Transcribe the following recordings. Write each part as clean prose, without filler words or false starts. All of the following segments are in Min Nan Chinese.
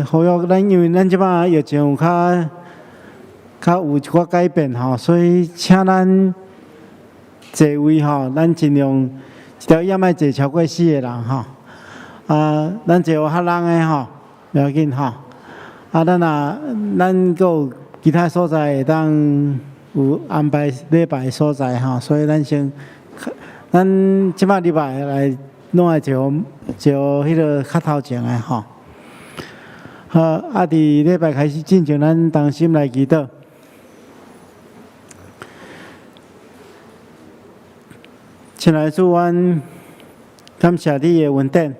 呼籲咱，因為咱這擺疫情有較較有一寡改變吼，所以請咱座位吼，咱盡量一條椅莫坐超過四個人吼。啊，咱坐較攏的吼，無要緊吼。啊，咱若咱閣有其他所在會當有安排禮拜的所在吼，所以咱先，咱這擺禮拜來攏愛坐坐彼个較頭前的吼。好，啊，佇禮拜開始進前，咱同心來祈禱。親愛的主，阮感謝你的恩典，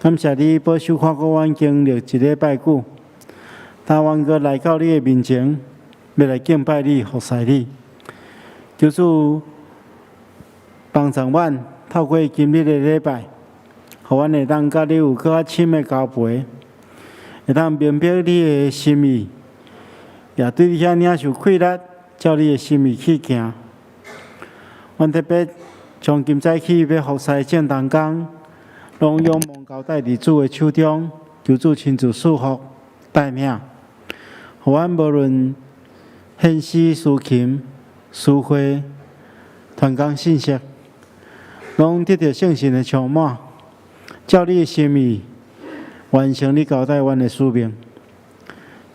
感謝你保守看顧阮經歷一禮拜久，當阮閣來到你的面前，欲來敬拜你、服侍你。求主幫助阮，透過今日的禮拜，予阮會當佮你有閣較深的交陪，會當明白你的心意，也對你遐領受氣力，照你的心意去行。阮特別從今早起欲服侍正同工，攏仰望交代佇主的手中，求主親自賜福帶領，予阮無論獻詩、司琴、司會、傳講信息，攏得著聖神的充滿，照你的心意完成你交代阮的使命。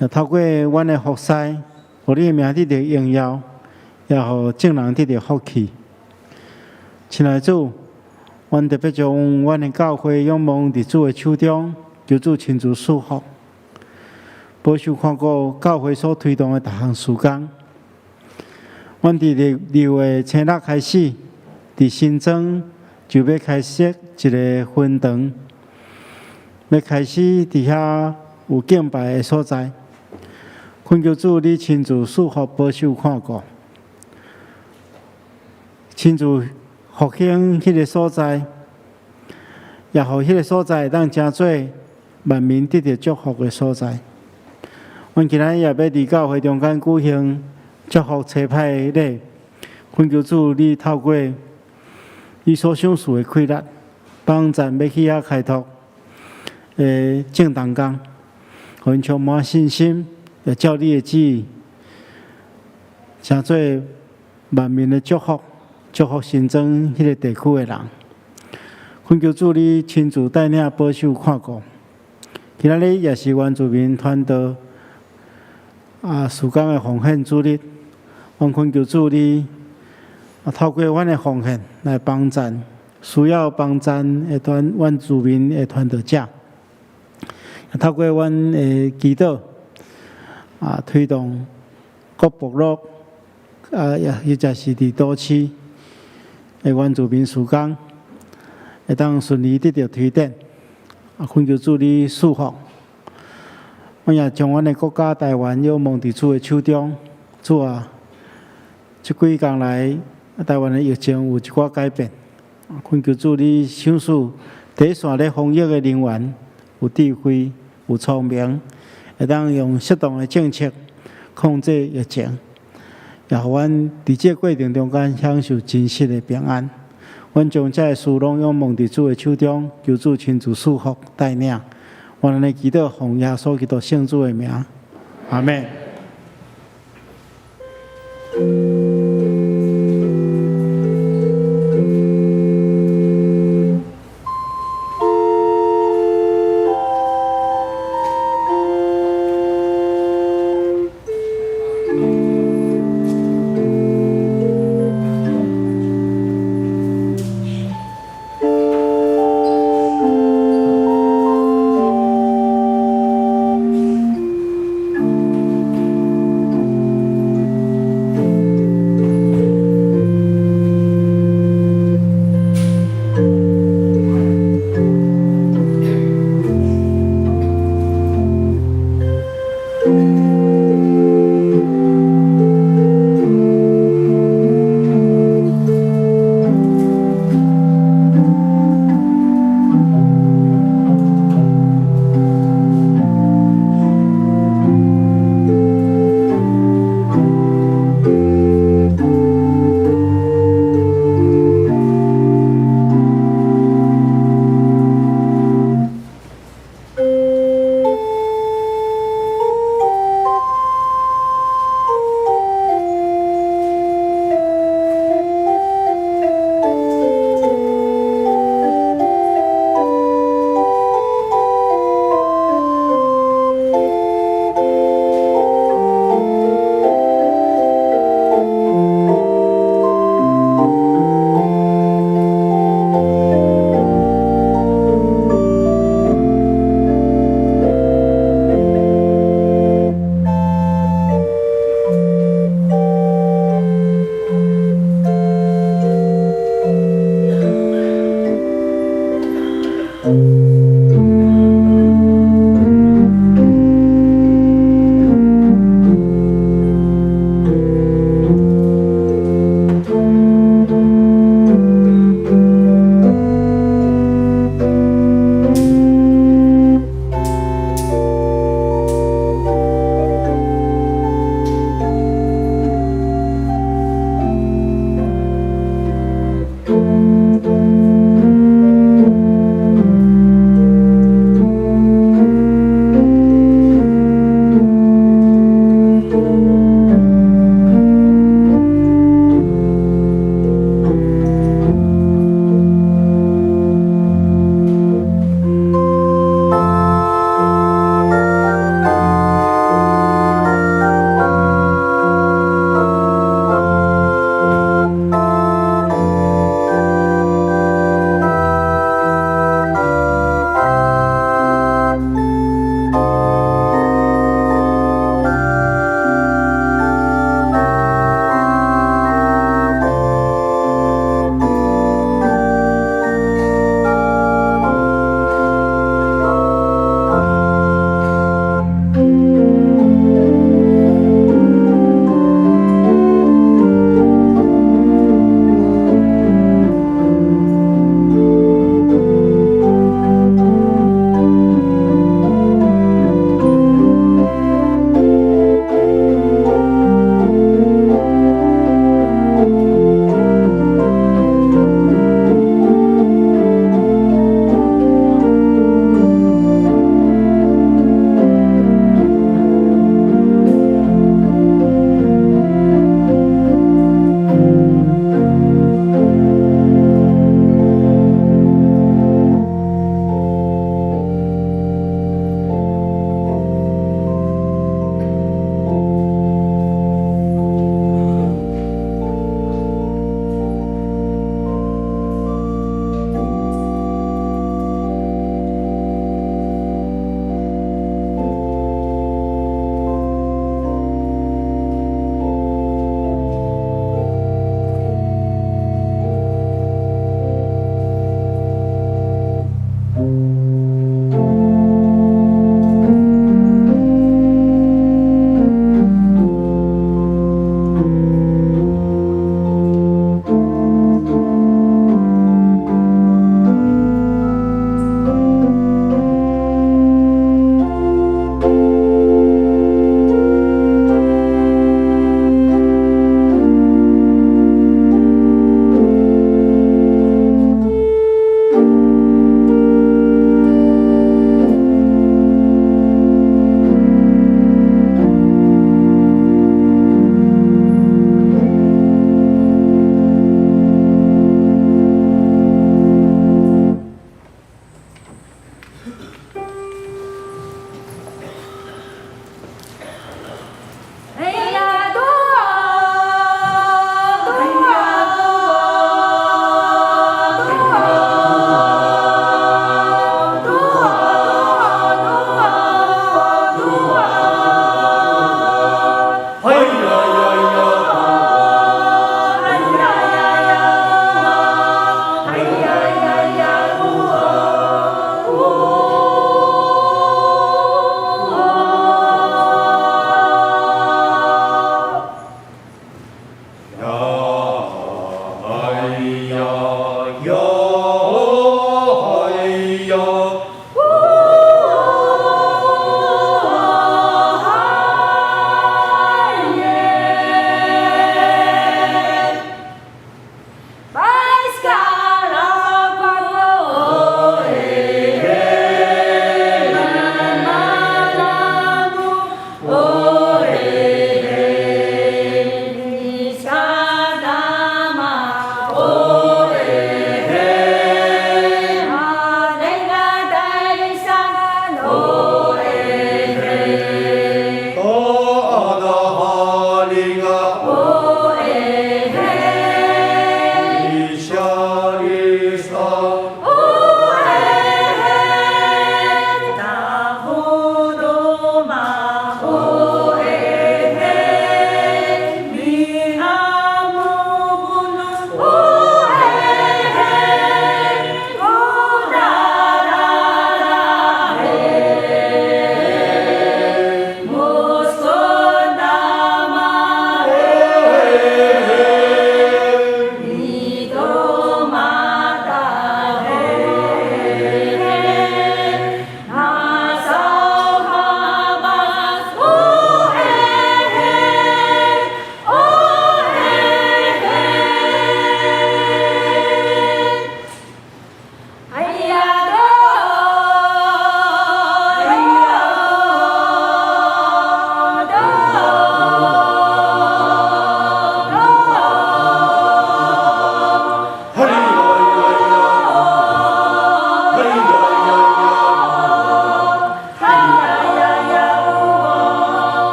也透過阮的服侍，予你的名得著榮耀，也予眾人得著福氣。親愛的主，阮特別將阮的教會仰望佇主的手中，求主親自賜福，保守看顧教會所推動的逐項事工。阮佇6月初六開始，佇新莊就欲開設一个分堂，欲開始佇遐有敬拜的所在。懇求主，你親自賜福保守看顧，親自復興彼个所在，也予彼个所在會當成做萬民得著祝福的所在。阮今仔日也欲佇教會中間舉行祝福差派禮，懇求主，你透過你所賞賜的氣力，幫贊欲去遐開拓的眾同工，予𪜶充滿信心，也照你的旨意，成做萬民的祝福，祝福新莊彼个地區的人。懇求主，你親自帶領保守看顧。今仔日也是原住民傳道事工的奉獻主日，阮懇求主你透過阮的奉獻來幫贊需要幫贊的團原住民的傳道者，透過阮的祈禱推動各部落也或者是佇都市的原住民事工，會當順利得著推展。懇求主你賜福。阮也將阮的國家台灣仰望佇主的手中。主啊，這幾工來，台灣的疫情有一寡改變。懇求主你賞賜第一線咧防疫的人員有智慧、有聰明，會當用適當的政策控制疫情，也予阮佇這个過程中間享受真實的平安。阮將這个事攏仰望佇主的手中，求主親自賜福帶領。阮按呢祈禱，奉耶穌基督聖子的名，阿們。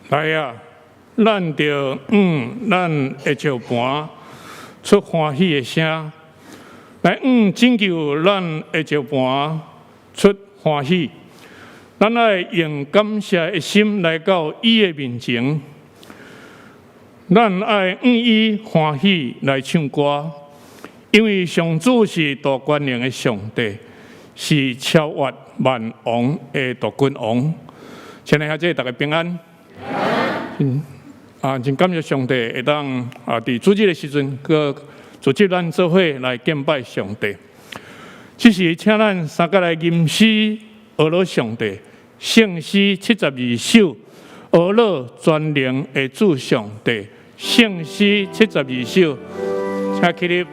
來啊，咱著向咱的石磐出歡喜的聲，來向拯救咱的石磐出歡喜。咱愛用感謝的心來到伊的面前，咱愛向伊歡喜來唱歌，因為上主是大權能的上帝，是超越萬王的大君王。親愛兄弟，大家平安。真感謝上帝會當佇主日的時陣，閣組織咱做伙來敬拜上帝。這時請咱三個來吟詩呵咾上帝，聖詩72首，呵咾全能的主上帝，聖詩72首，請起立。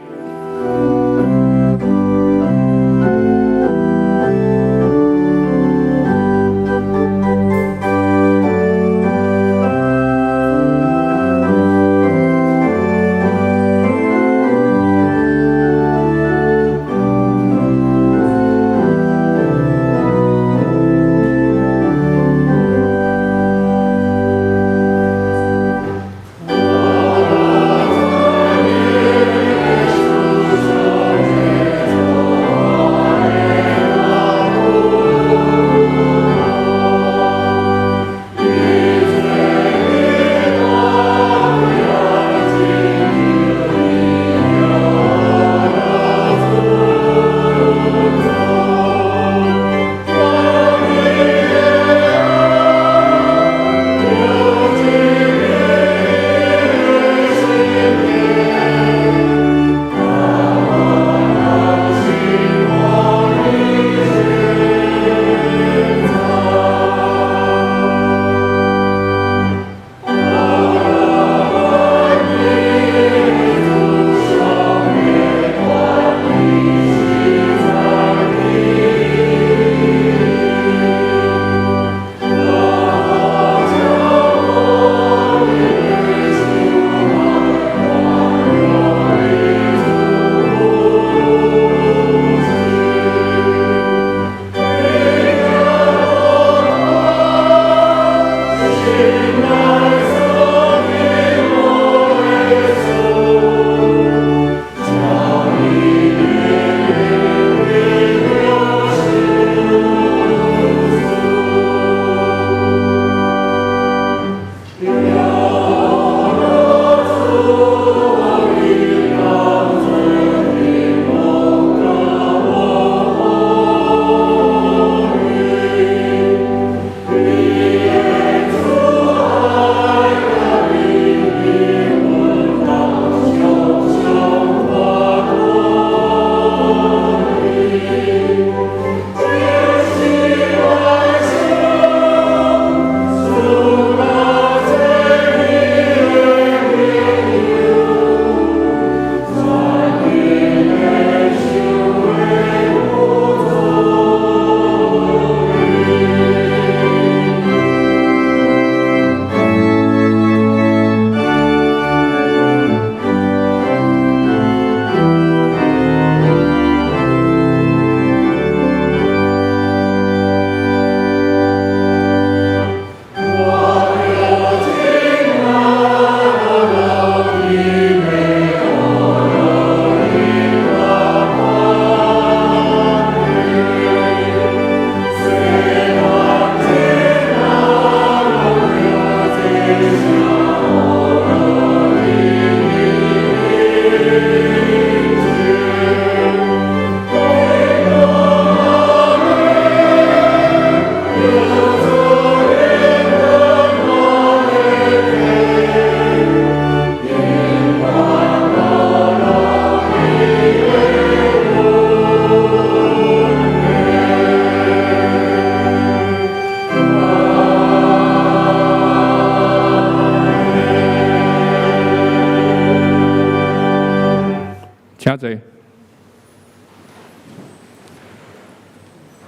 請坐。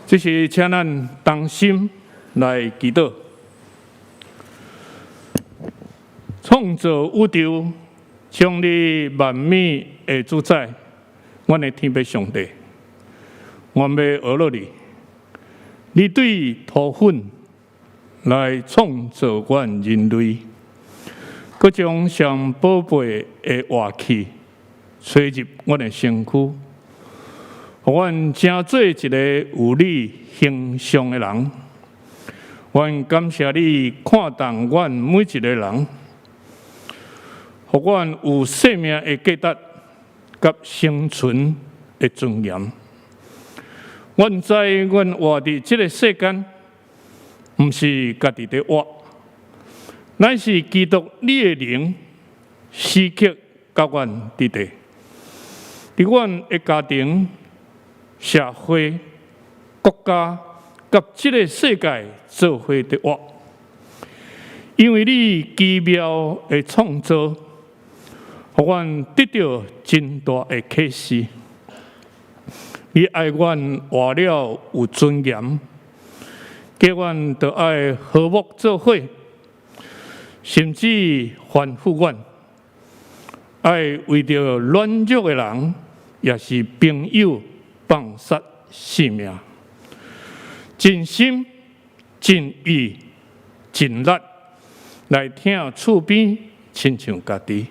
這時請咱同心來祈禱。創造宇宙、創立萬物的主宰，阮的天父上帝，阮欲呵咾你。你對塗粉來創造阮人類，閣將上寶貝的活氣吹入阮的身軀，予阮成做一个有你形象的人。阮感謝你看重阮每一个人，予阮有生命的價值佮生存的尊嚴。阮知阮活佇這个世間，毋是家己佇活，乃是基督你的靈時刻佮阮佇佇。佇阮的家庭、社會、國家佮這个世界做伙佇活，因為你奇妙的創造，予阮得著真大的啟示。你愛阮活了有尊嚴，叫阮著愛和睦做伙，甚至吩咐阮愛為著軟弱的人，抑是朋友放殺性命，盡心盡意盡力來疼厝邊，親像家己。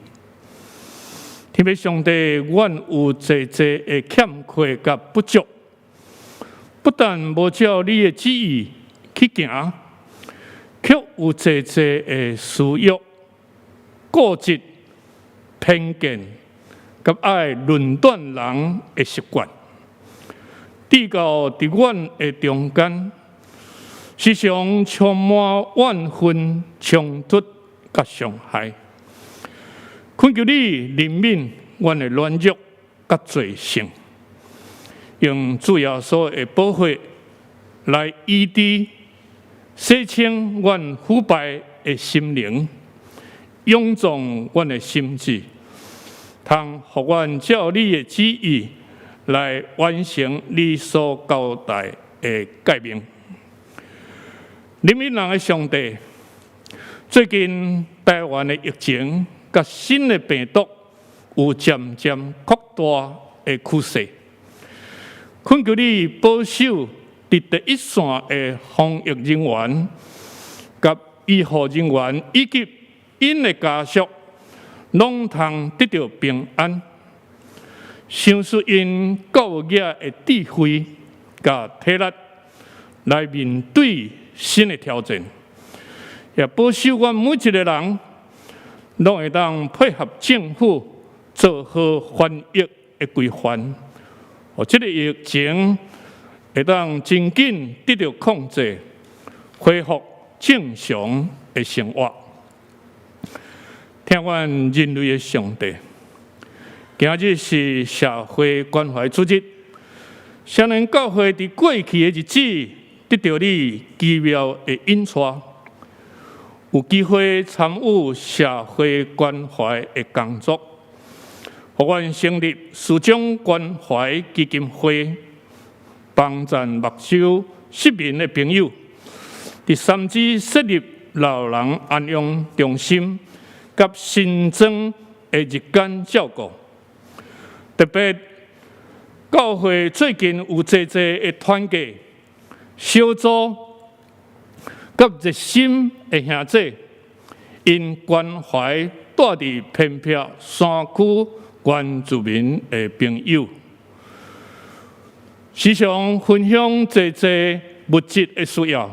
天父上帝，阮有濟濟的欠缺佮不足，不但無照你的旨意去行，卻有濟濟的私欲、固執、偏見佮愛論斷人的習慣，致到佇阮的中間，時常充滿怨恨、衝突佮傷害。懇求你憐憫阮的軟弱佮罪性，用主耶穌的寶血來醫治、洗清阮腐敗的心靈，勇壯阮的心志，通予阮照你的旨意來完成你所交代的誡命。憐憫人的上帝，最近台灣的疫情佮新的病毒有漸漸擴大的趨勢，懇求你保守佇第一線的防疫人員、佮醫護人員以及𪜶的家屬，攏通得著平安。賞賜𪜶夠額的智慧佮體力來面對新的挑戰，也保守阮每一个人攏會當配合政府做好防疫的規範，予這个疫情會當真緊得著控制，恢復正常的生活。疼阮人類的上帝，今日是社會關懷主日，雙連教會佇過去的日子得著你奇妙的引帶，有機會參與社會關懷的工作，予阮成立師長關懷基金會，幫贊目睭失明的朋友，佇三芝設立老人安養中心，佮新莊的日間照顧。特別教會最近有濟濟的團契小組佮熱心的兄姊，𪜶關懷住佇偏僻山區原住民的朋友，時常分享濟濟物質的需要，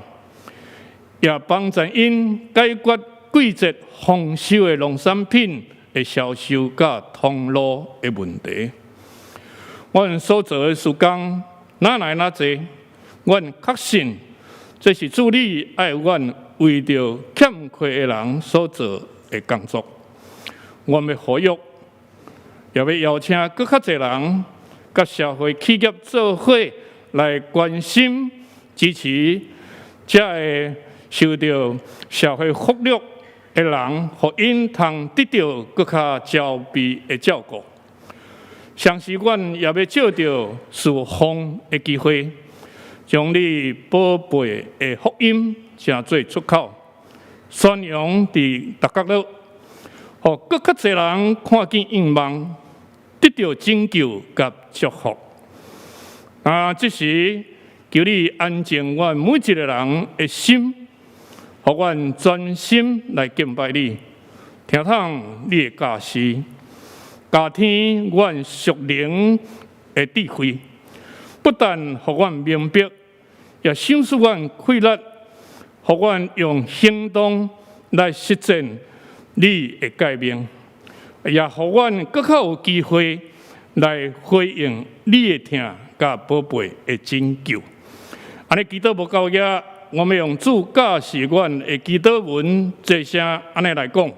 也幫助𪜶解決季節豐收的農產品的銷售佮通路的問題。阮所做的事工，哪來哪濟，阮確信這是主你愛阮為著欠缺的人所做的工作。阮欲呼籲，也欲邀請閣較濟人，佮社會企業做伙來關心支持，這个受著社會忽略的人，予𪜶通得著閣較周備的照顧。同時，阮也欲藉著事奉的機會，將你寶貝的福音成做出口，宣揚佇逐角落，予閣較濟人看見盼望，得著拯救佮祝福。啊，這時求你安靜阮每一个人的心，予阮專心來敬拜你，聽通你的教示，加添阮屬靈的智慧，不但予阮明白，也賞賜阮氣力，予阮用行動來實踐你的誡命，也予阮閣較有機會來回應你的疼佮寶貝的拯救。按呢祈禱無到遐，我們用主教示阮的祈禱文，齊聲按呢來講。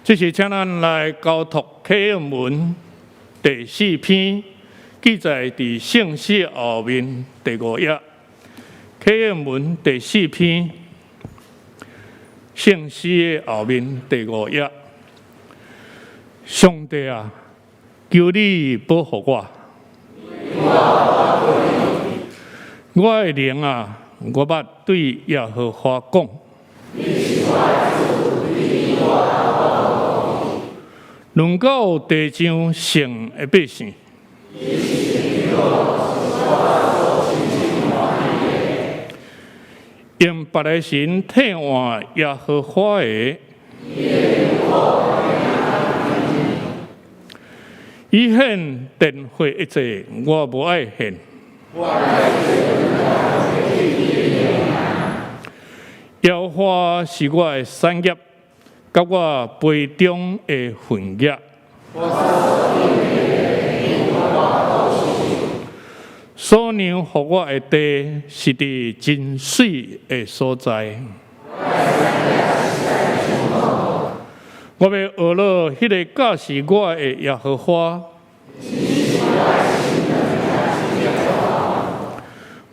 這是請咱來交託啟應文第四篇，記載佇聖詩後面第五頁。啟應文第四篇，聖詩的後面第五頁。上帝啊，求你保護我。我的靈啊，我捌對耶和華講。論到地上聖的百姓，用別个神替換耶和華的，伊獻電火的祭，我無愛獻。耶和華是我的產業，佮我杯中的份額。所讓予我的地是佇真媠的所在。我欲學了彼个教示我的耶和華。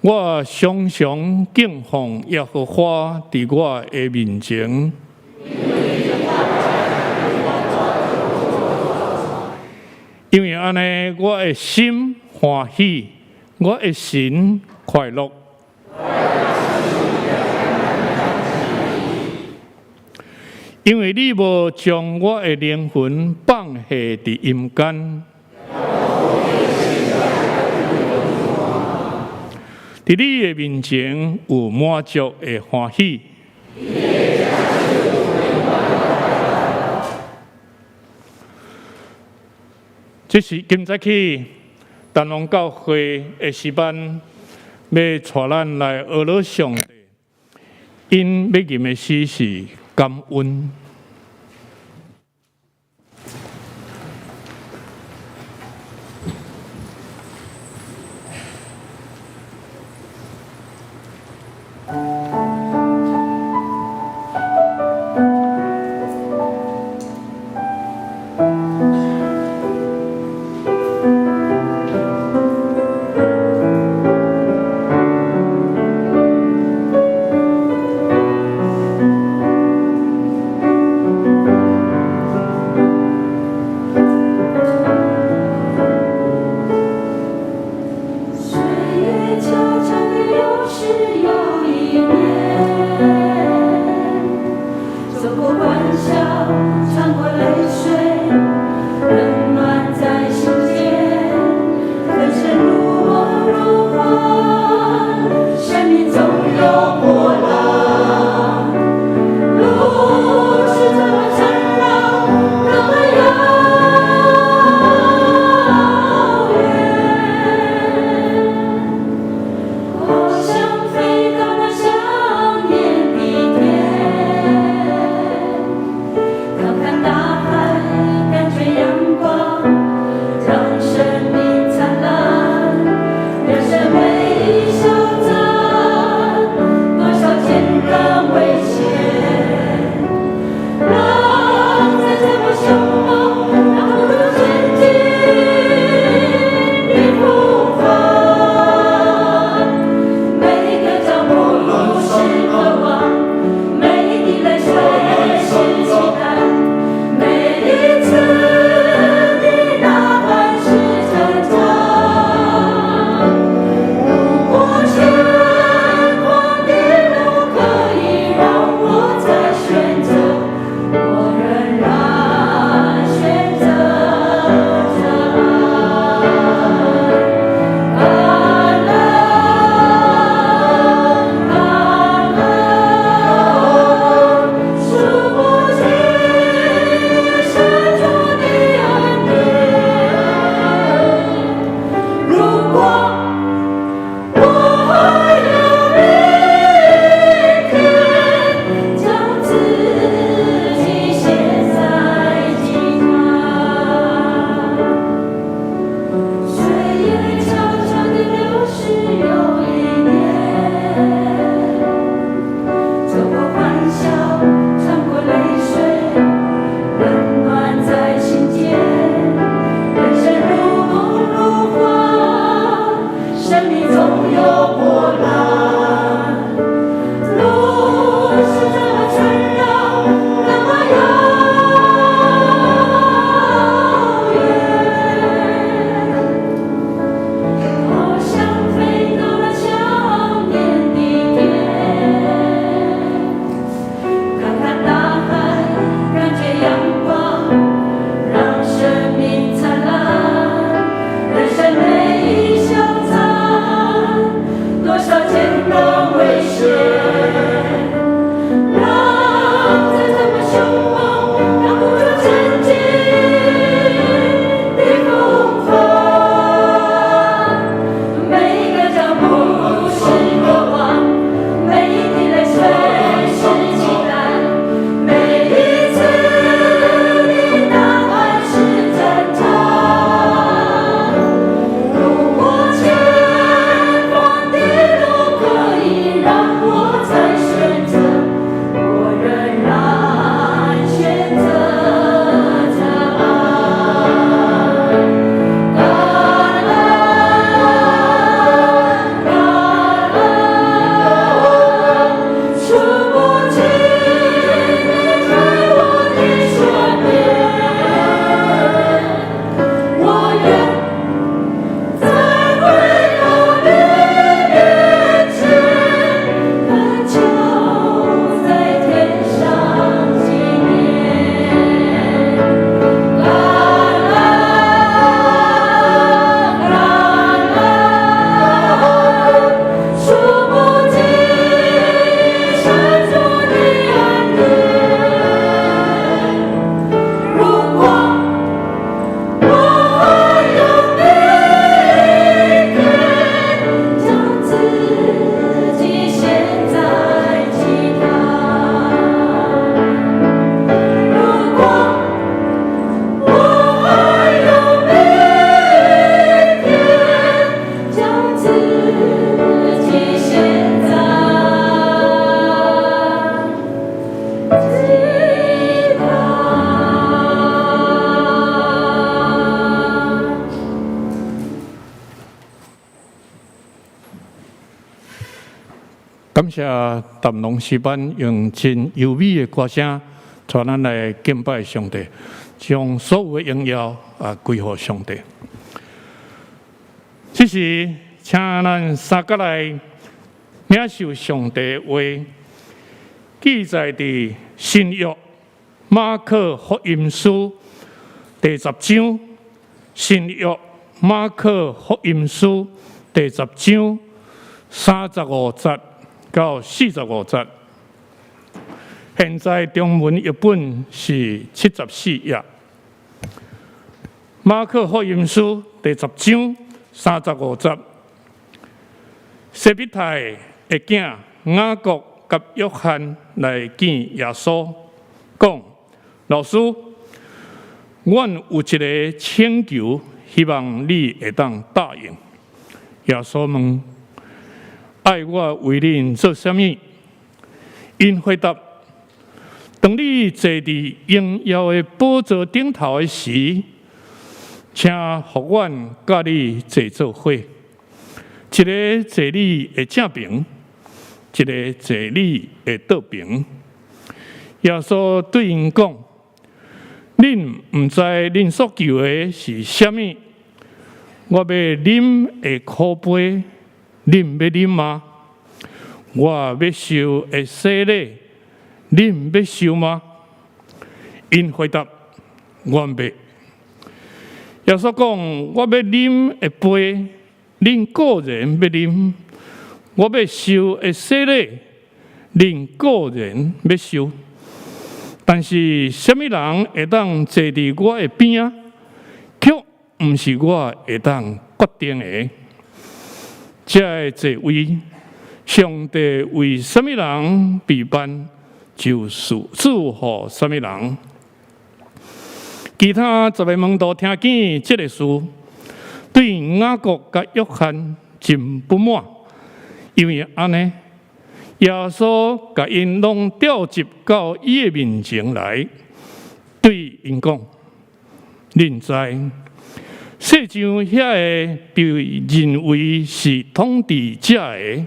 我常常敬奉耶和華佇我的面前。因為按呢，我的心歡喜，我的神快樂。因為你無將我的靈魂放下佇陰間，佇你的面前有滿足的歡喜。這是今早起陳王教會的詩班欲帶咱來學了上帝，𪜶欲吟的詩是感恩。歲月悄悄地流逝又一年，走過歡笑，嘗過淚水。感謝淡龍詩班用真優美的歌聲，帶咱來敬拜上帝，將所有的榮耀啊歸予上帝。這時，請咱三個來領受上帝的話，記載佇新約馬可福音書第十章，新約馬可福音書第十章35節到45節。現在中文譯本是74頁。馬可福音書第十章三十五節，西庇太的囝雅各佮約翰來見耶穌，講：老師，阮有一个請求，希望你會當答應。耶穌問：愛我為恁做啥物？𪜶回答：當你坐佇榮耀的寶座頂頭的時，請予阮佮你坐做伙，一个坐你的正爿，一个坐你的倒爿。耶穌對𪜶講：恁毋知恁所求的是啥物？我欲啉的苦杯，恁欲啉嗎？我欲受的洗禮，恁欲受嗎？𪜶回答：阮欲。耶穌講：我欲啉的杯，恁固然欲啉；我欲受的洗禮，恁固然欲受。但是，啥物人會當坐佇我的邊仔，卻毋是我會當決定的。這个座位，上帝為啥物人備辦，就賜予啥物人。其他十个門徒聽見這个事，對雅各佮約翰真不滿，因為按呢，耶穌共𪜶攏召集到伊的面前來，對𪜶講：恁知世上遐个被認為是統治者的，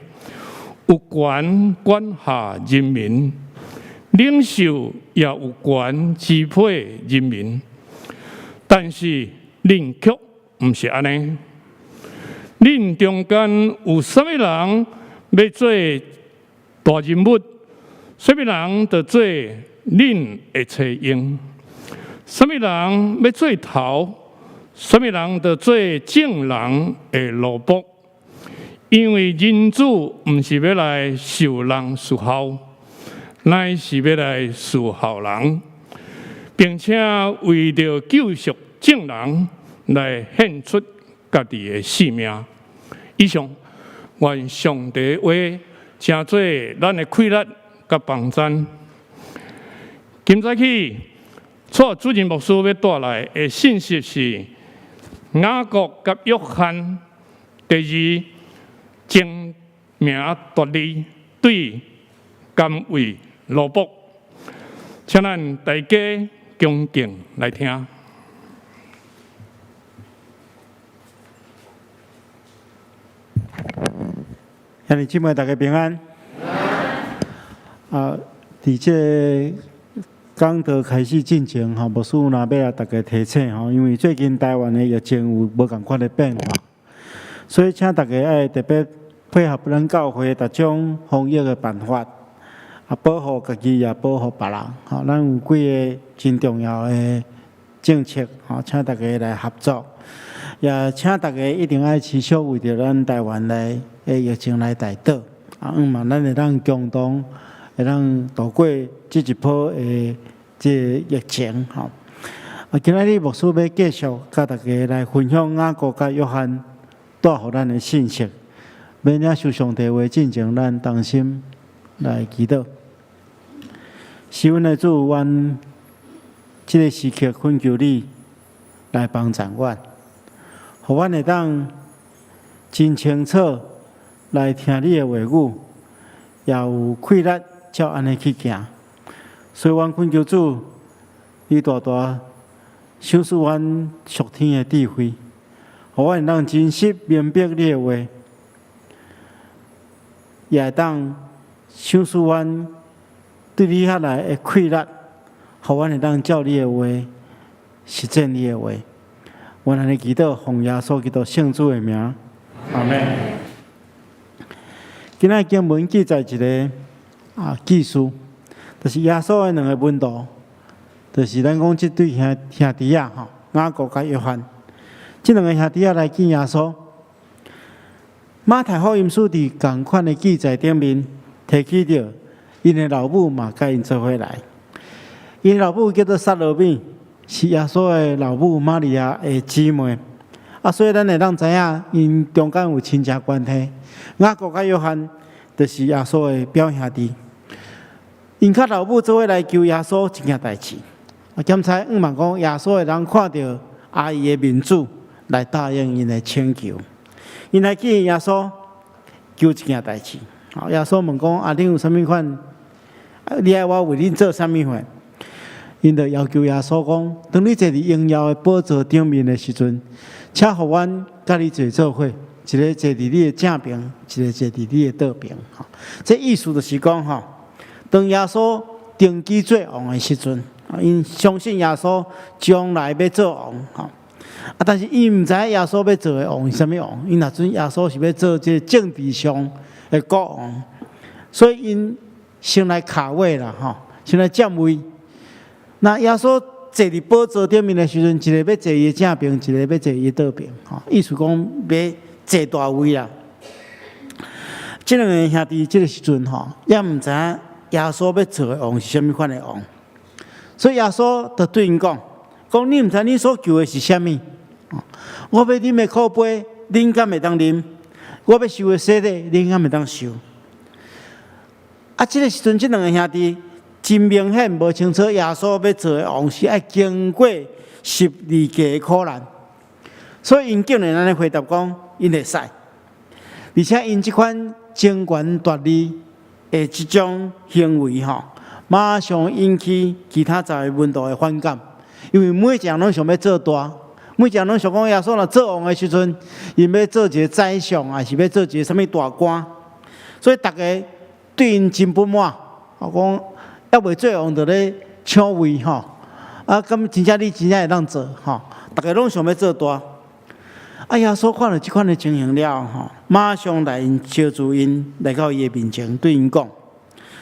有權管轄人民，領袖也有權支配人民。但是恁卻毋是按呢。恁中間有啥物人欲做大人物，啥物人就做恁的冊用；啥物人欲做頭，啥物人就做眾人的奴僕。因為人子毋是欲來受人侍候，乃是欲來侍候人，並且為著救贖眾人來獻出家己的性命。以上，願上帝話成做咱的氣力佮幫贊。今早起，蔡主任牧師欲帶來的信息是雅各佮約翰第二爭名奪利對甘為奴僕，請咱大家恭敬來聽。兄弟姊妹，大家平安。啊，佇這个講道開始進前吼，牧師若欲來大家提醒吼，因為最近台灣的疫情有無仝款的變化，所以請大家愛特別配合咱教會逐種防疫的辦法，啊，保護家己也保護別人。吼，咱有幾个真重要的政策，吼，請大家來合作，也請大家一定愛持續為著咱台灣來的疫情來代禱，啊，向望咱會當共同會當渡過這一波的這个疫情，吼。啊，今仔日牧師欲繼續佮大家來分享雅各佮約翰帶予咱的信息。欲領受上帝話進前，咱同心來祈禱。是阮的主，阮這个時刻懇求你來幫助阮，予阮會當真清楚來聽你的話語，也有氣力照按呢去行。所以，阮懇求主，你大大賞賜阮屬天的智慧，予阮會當真實明白你的話，也會當賞賜阮對你遐來的氣力，予阮會當照你的話實踐你的話。阮按呢祈禱，奉耶穌基督聖子的名，阿們。今仔經文記載一个故事，就是耶穌的兩个門徒，就是咱講這對兄弟仔吼，雅各佮約翰，這兩个兄弟仔來見耶穌。馬太福音書佇仝款的記載頂面提起著，𪜶的老母嘛佮𪜶做伙來。𪜶老母叫做撒羅米，是耶穌的老母瑪利亞的姊妹。所以咱會當知影，𪜶中間有親情關係。雅各佮約翰就是耶穌的表兄弟。𪜶佮老母做伙來求耶穌一件代誌。檢查向望講，耶穌會當看著阿姨的面子來答應𪜶的請求。𪜶來見耶穌求一件代誌。耶穌問講：啊，恁有啥物款？你愛我為恁做啥物貨？𪜶就要求耶穌講：當你坐佇榮耀的寶座頂面的時陣，請予阮佮你坐做伙，一个坐佇你的正爿，一个坐佇你的倒爿。這意思就是講吼，當耶穌登基做王的時陣，𪜶相信耶穌將來欲做王，吼。但是𪜶毋知影耶穌欲做的王是啥物王，𪜶若準耶穌是欲做這個政治上的國王，所以𪜶先來卡位啦，吼，先來佔位。那耶穌坐佇寶座頂面的時陣，一个欲坐伊的正爿，一个欲坐伊的倒爿，吼，意思講欲坐大位啦。這兩个兄弟這个時陣吼，也毋知影耶穌欲做的王是啥物款的王，所以耶穌就對𪜶講：講你毋知你所求的是啥物？我欲啉的苦杯，恁敢會當啉？我欲受的洗禮，恁敢會當受？這个時陣，這兩个兄弟真明顯無清楚耶穌欲做的王是愛經過十字架的苦難，所以𪜶竟然按呢回答講，𪜶會使。而且𪜶這款爭權奪利的這種行為吼，馬上引起其他十个門徒的反感，因為每一个人攏想欲做大，每一个人攏想講耶穌若做王的時陣，𪜶欲做一个宰相，還是欲做一个啥物大官，所以逐家對𪜶真不滿，講猶未做王就咧搶位吼，敢真正你真正會當做吼？逐家攏想欲做大。耶穌看著這款的情形了吼，馬上來招聚𪜶來到伊的面前，對𪜶講，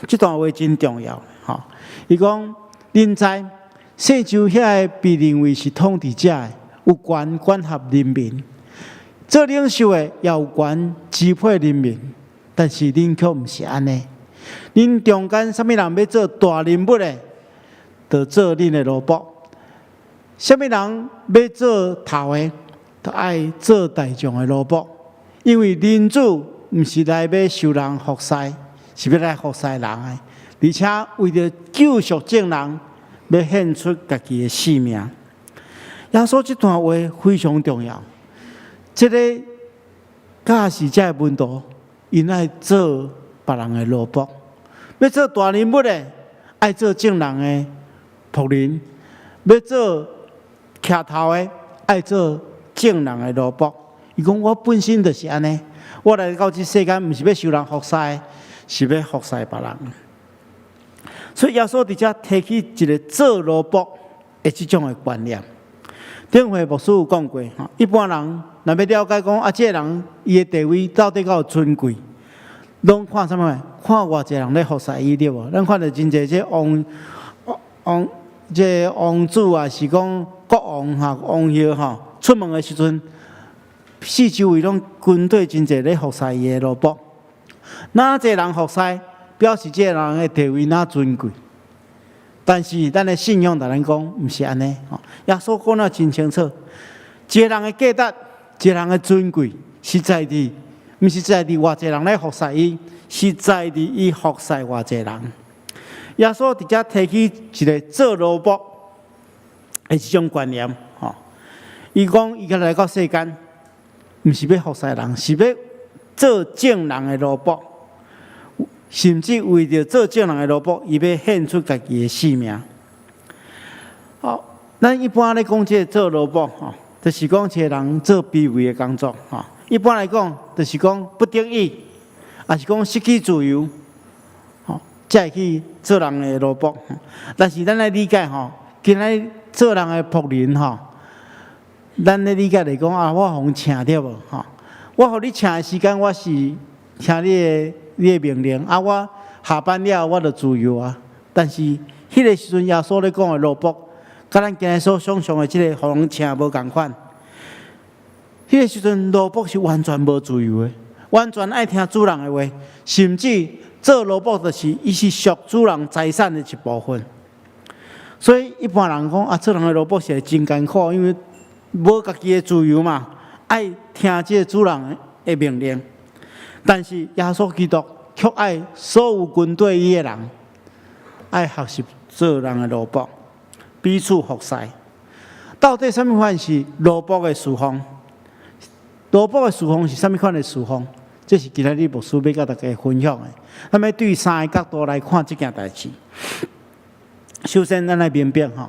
這段話真重要吼。伊講：恁知四周遐个被認為是統治者的，有權管轄人民；做領袖的也有權支配人民。但是恁卻毋是按呢。恁中間啥物人欲做大人物的，就做恁的奴僕；啥物人欲做頭的，就愛做大眾的奴僕。因為人子毋是來欲受人服侍，是欲來服侍人的，而且為著救贖眾人，欲獻出家己的性命。耶穌這段話非常重要。這个教士這个門徒，𪜶愛做別人的奴僕，欲做大人物的，愛做眾人的僕人；欲做徛頭的，愛做眾人的奴僕。伊講我本身就是按呢，我來到這世間，毋是欲受人服侍，是欲服侍別人。所以耶穌佇遮提起一个做奴僕的這種的觀念。頂回牧師有講過，一般人若欲了解講這个人伊的地位到底敢有尊貴，攏看啥物？看偌濟人咧服侍伊對無？咱看著真濟這王王這王子啊，是講國王哈、王后吼，出門的時陣，四周圍攏軍隊真濟咧服侍伊的奴僕。若濟人服侍，表示這个人的地位若尊貴。但是咱的信仰共咱講，毋是按呢。耶穌講得真清楚，一個人的價值，一個人的尊貴，是在佇，毋是在佇偌濟人咧服侍伊，是在佇伊服侍偌濟人。耶穌佇遮提起一个做奴僕的這種觀念，吼。伊講伊來到世間，毋是欲服侍人，是欲做眾人的奴僕。甚至為著做眾人的奴僕，伊欲獻出家己的性命。好，咱一般咧講這个做奴僕，吼，就是講一个人做卑微的工作，吼。一般來講，就是講不得已，抑是講失去自由，才會去做人的奴僕。但是咱來理解吼，今仔做人的僕人吼，咱咧理解來講啊，我予人請對無吼？我予你請的時間，我是聽你的命令啊，我下班了我就自由啊。但是彼个時陣耶穌咧講的奴僕，佮咱今日所想象的這个予人請無仝款。彼个時陣奴僕是完全無自由的，完全愛聽主人的話，甚至做奴僕就是伊是屬主人財產的一部分。所以一般人講啊，做人的奴僕是真艱苦，因為無家己的自由嘛，愛聽這个主人的命令。但是耶穌基督卻愛所有跟隨伊的人，愛學習做人的奴僕，彼此服侍。到底啥物款是奴僕的侍奉？奴僕的侍奉是啥物款的侍奉？這是今仔日牧師欲佮大家分享的。咱欲對三个角度來看這件代誌。首先，咱來明白吼，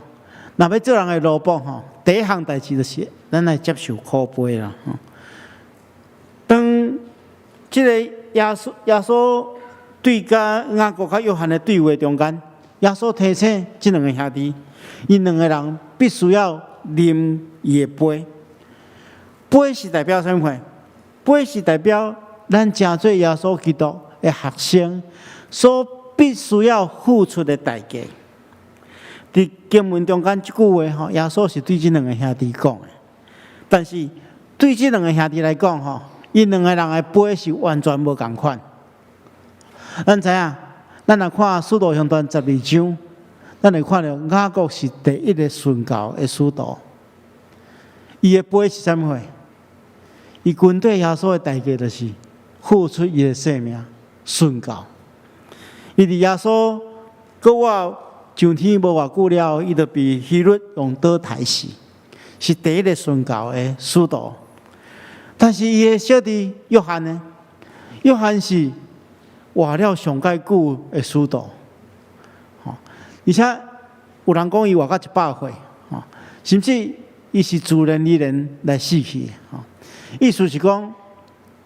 若欲做人的奴僕吼，第一項代誌就是咱來接受苦杯啦。當這个耶穌對佮雅各佮約翰的對話中間，耶穌提醒這兩个兄弟，𪜶兩个人必須要啉伊的杯。杯是代表啥物？杯是代表咱成做耶穌基督的學生所必須要付出的代價。佇經文中間這句話吼，耶穌是對這兩个兄弟講的。但是對這兩个兄弟來講吼，𪜶兩个人的杯是完全無仝款。咱知影，咱若看《使徒行傳》12章，咱會看著雅各是第一个殉教的使徒。伊的杯是啥物貨？伊跟隨耶穌的代價就是付出伊的性命，殉教。伊佇耶穌閣活上天無偌久了，伊就被希律用刀刣死，是第一个殉教的使徒。但是伊的小弟約翰呢？約翰是活了上蓋久的使徒，吼！而且有人講伊活到100歲，吼！甚至伊是自然而然來死去的，吼！意思是講，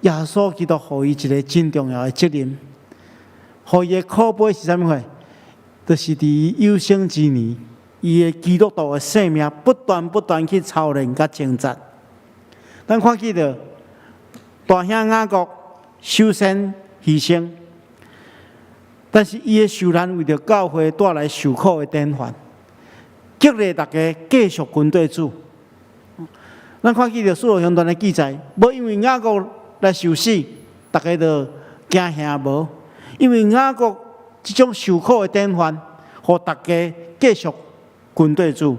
耶穌基督予伊一个真重要的責任，予伊的苦杯是啥物貨？就是佇伊有生之年，伊的基督徒的生命不斷不斷去操練佮掙扎。咱看見著大兄雅各首先犧牲，但是伊的受難為著教會帶來受苦的典範，激勵大家繼續跟隨主。咱看見著使徒行傳的記載，無因為雅各來受死，大家就驚嚇無，因為雅各這種受苦的典範，予大家繼續跟隨主。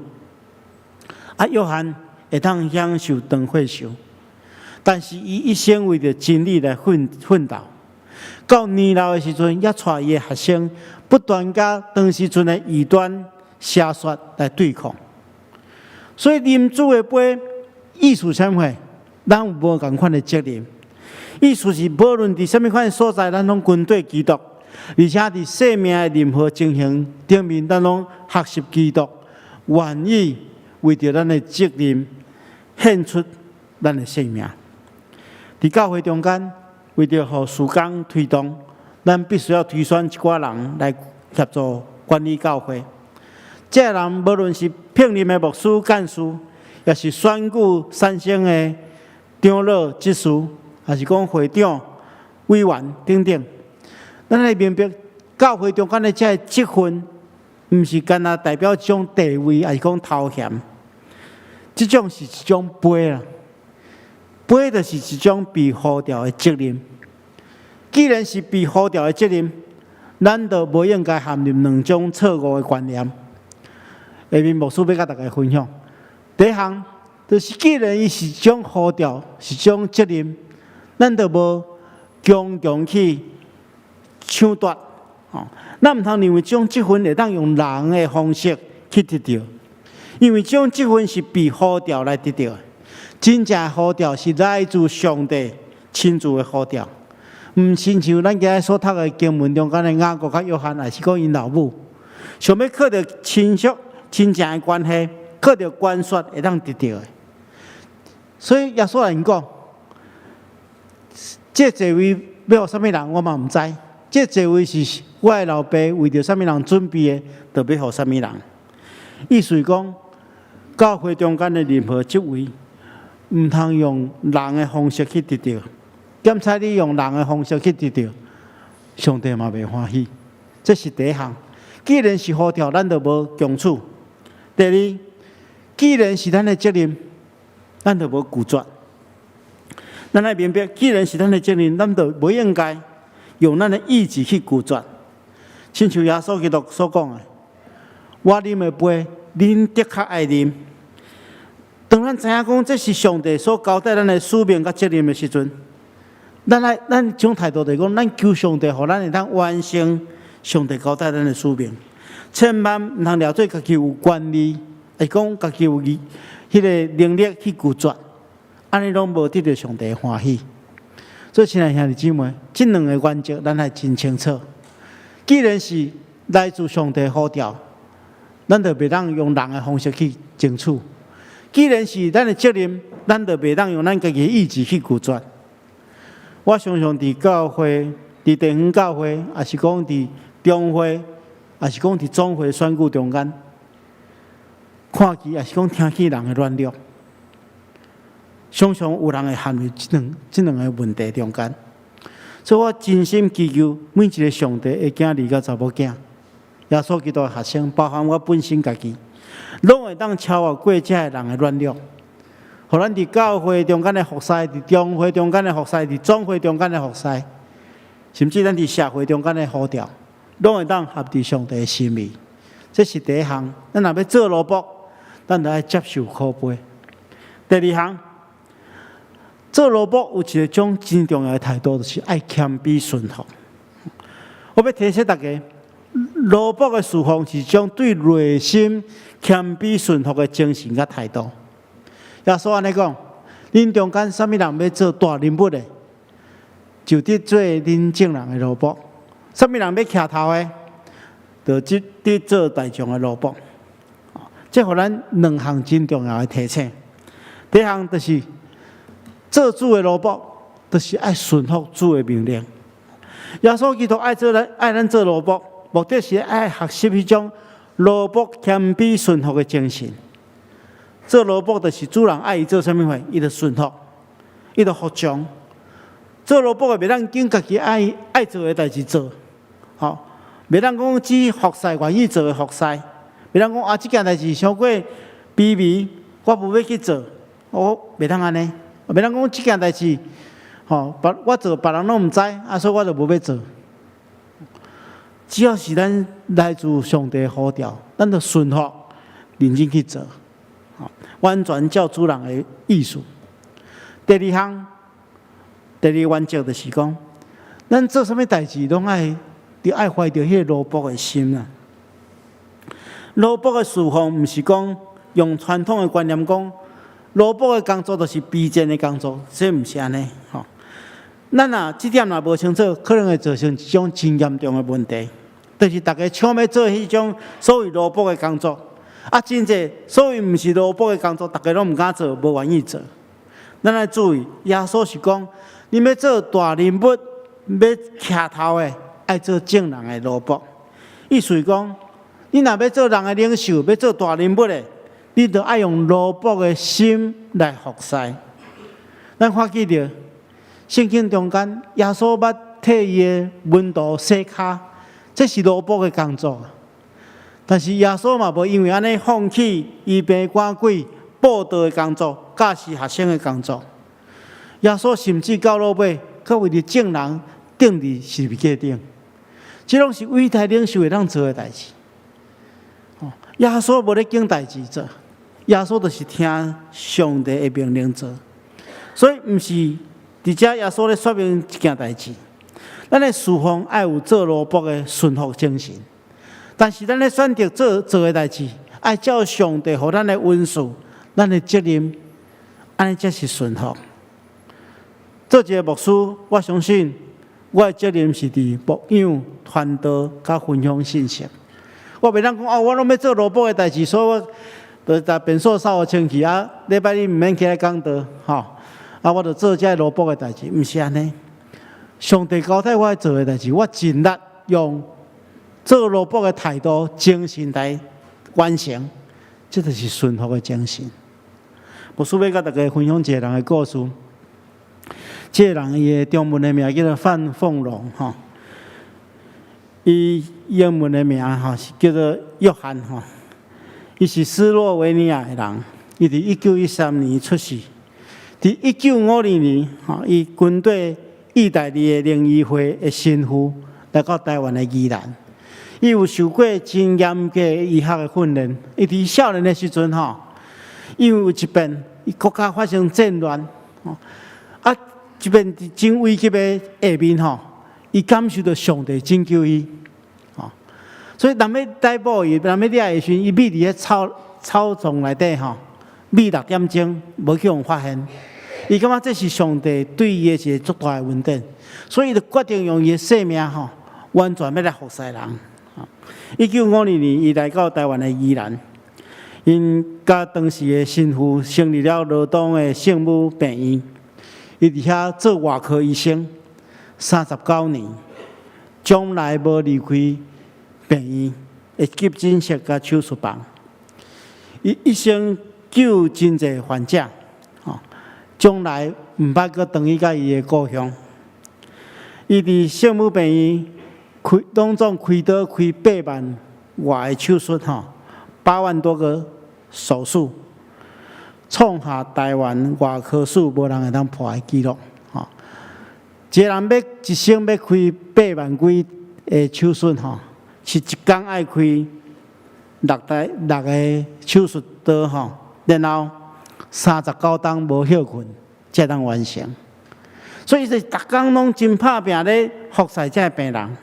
啊，約翰會當享受長歲壽，但是伊一生為著真理來奮鬥，到年老的時陣，猶帶伊的學生不斷佮當時陣的異端邪說來對抗。所以啉主的杯，意思啥物貨？咱有無仝款的責任。意思是，無論佇啥物款的所在，咱攏跟隨基督，而且佇生命的任何情形頂面，咱攏學習基督，願意為著咱的責任獻出咱的性命。佇教會中間，為著予事工推動，咱必須要推選一寡人來協助管理教會。這个人無論是聘任的牧師、幹事，抑是選舉產生的長老、執事，抑是講會長、委員等等。咱愛明白，教會中間的這个職分，毋是干焦代表一種地位，抑是講頭銜。這種是一種杯啦，杯就是一種被呼召的責任。既然是被呼召的責任，咱就無應該陷入兩種錯誤的觀念。下面牧師欲佮大家分享，第一項就是既然伊是一種呼召，是一種責任，咱就無強強去搶奪。吼，咱毋通認為這種職分會當用人的方式去得著，因為這種職分是被呼召來得著的。真正的呼召是來自上帝親自的呼召，毋親像咱今日所讀的經文中間的雅各佮約翰，抑是講𪜶老母，想欲靠著親屬親情的關係，靠著關說會當得著的。所以耶穌來講，這座位欲予啥物人，我嘛毋知。這座位是我的老爸為著啥物人準備的，就欲予啥物人。意思是講，教會中間的任何職位，毋通用人的方式去得著。檢查你用人的方式去得著，上帝嘛袂歡喜。這是第一項。既然是呼召，咱就無強取。第二，既然是咱的責任，咱就無拒絕。咱愛明白，既然是咱的責任，咱就無應該用咱的意志去拒絕。親像耶穌基督所講的：“我啉的杯，恁的確愛啉。”當咱知影講這是上帝所交代咱的使命佮責任的時陣，咱愛咱這種態度就是講，咱求上帝，予咱會當完成上帝交代咱的使命。千萬毋通掠做家己有權利，會講家己有彼個能力去拒絕，按呢攏無得著上帝的歡喜。所以，親愛兄弟姊妹，這兩个原則咱愛真清楚。既然是來自上帝呼召，咱就袂當用人的方式去爭取；既然是咱的責任，咱就袂當用咱家己的意志去拒絕。我常常佇教會、佇地方教會，抑是講佇中會，抑是講佇總會選舉中間，看見，抑是講聽見人的軟弱，常常有人會陷入這兩个問題中間。所以我真心祈求每一个上帝的囝兒佮查某囝，耶穌基督的學生，包含我本身家己，攏會當超越過這个人的軟弱，予咱佇教會中間的服侍，佇中會中間的服侍，佇總會中間的服侍，甚至咱佇社會中間的呼召，攏會當合佇上帝的心意。這是第一項。咱若欲做奴僕，咱就愛接受苦杯。第二項，做奴僕有一個種真重要的態度，就是愛謙卑順服。我欲提醒大家，奴僕的侍奉是一種對內心謙卑順服的精神佮態度。耶穌按呢講：恁中間啥物人欲做大人物的，就得做恁眾人的奴僕；啥物人欲徛頭的，就得做大眾的奴僕。這予咱兩項真重要的提醒。第一項就是做主的奴僕，就是愛順服主的命令。耶穌基督愛做咱，愛咱做奴僕，目的是愛學習彼種奴僕謙卑順服的精神。做奴僕就是主人愛伊做啥物貨，伊就順服，伊就服從。做奴僕的袂當揀家己愛做的代誌做，吼，袂當講只服侍願意做的服侍，袂當講啊，這件代誌傷過卑微，我無欲去做，我袂當按呢。袂當講這件代誌，吼，別我做別人攏毋知，啊，所以我就無欲做。只要是咱來自上帝呼召，咱就順服，認真去做，完全照主人的意思。第二項，第二原則就是講，咱做啥物代誌，攏愛著愛懷著彼個奴僕的心啊。奴僕的侍奉，毋是講用傳統的觀念講，奴僕的工作就是卑賤的工作，這毋是按呢吼。咱若這點若無清楚，可能會造成一種真嚴重的問題，就是逐家搶欲做彼種所謂奴僕的工作，啊，真濟所謂毋是奴僕的工作，逐家攏毋敢做，無願意做。咱愛注意，耶穌是講，恁欲做大人物，欲徛頭的，愛做眾人的奴僕。意思是講，你若欲做人的領袖，欲做大人物的，你就愛用奴僕的心來服侍。咱看見著聖經中間，耶穌捌替伊的門徒洗跤，這是奴僕的工作。但是耶穌嘛無因為按呢放棄醫病趕鬼、佈道的工作、教示學生的工作。耶穌甚至到落尾，閣為著眾人釘佇十字架頂，這攏是偉大領袖會當做的代誌。耶穌無咧揀代誌做，耶穌就是聽上帝的命令做，所以毋是佇遮耶穌咧說明一件代誌。咱的侍奉愛有做奴僕的順服精神，但是咱咧選擇做做的代誌，愛照上帝予咱的恩賜、咱的責任，按呢才是順服。做一个牧師，我相信我的責任是佇牧養、傳道、佮分享信息。我袂當講哦，我攏欲做奴僕的代誌，所以我就共便所掃予清氣啊。禮拜日毋免起來講道，吼啊，我就做這个奴僕的代誌，毋是按呢。上帝交代我做的代誌，我盡力用做奴僕的態度、精神來完成，這就是順服的精神。牧師欲佮大家分享一个人的故事。這个人伊的中文的名叫做范鳳龍，吼。伊英文的名吼是叫做約翰，吼。伊是斯洛維尼亞的人，伊佇1913年出世。佇1952年，吼，伊跟綴意大利的靈醫會的神父來到台灣的宜蘭。伊有受過真嚴格醫學的訓練。伊佇少年的時陣，吼，因為有一遍，伊國家發生戰亂，吼，啊，這邊真危急的下面，吼，伊感受到上帝拯救伊，吼，所以人欲逮捕伊，人欲掠伊時陣，伊覕佇彼草草叢內底，吼，覕6點鐘，無去予人發現。伊感覺這是上帝對伊的一個足大的恩典，所以伊就決定用伊的性命，吼，完全欲來服侍人。1952年，伊來到台灣的宜蘭。𪜶佮當時的神父成立了羅東的聖母病院，伊佇遐做外科醫生39年，從來無離開病院的急診室佮手術房。伊一生救真濟患者，吼，從來毋捌閣轉去佮伊的故鄉。伊佇聖母病院開，攏總開刀開8萬外个手術，吼，8萬多個手術，創下台灣外科史無人會當破的紀錄。吼，一個人欲一生欲開8萬幾个手術，吼，是一工愛開六台六个手術刀，吼，然後39冬無歇睏，才會當完成。所以是逐工攏真拍拚咧服侍這个病人，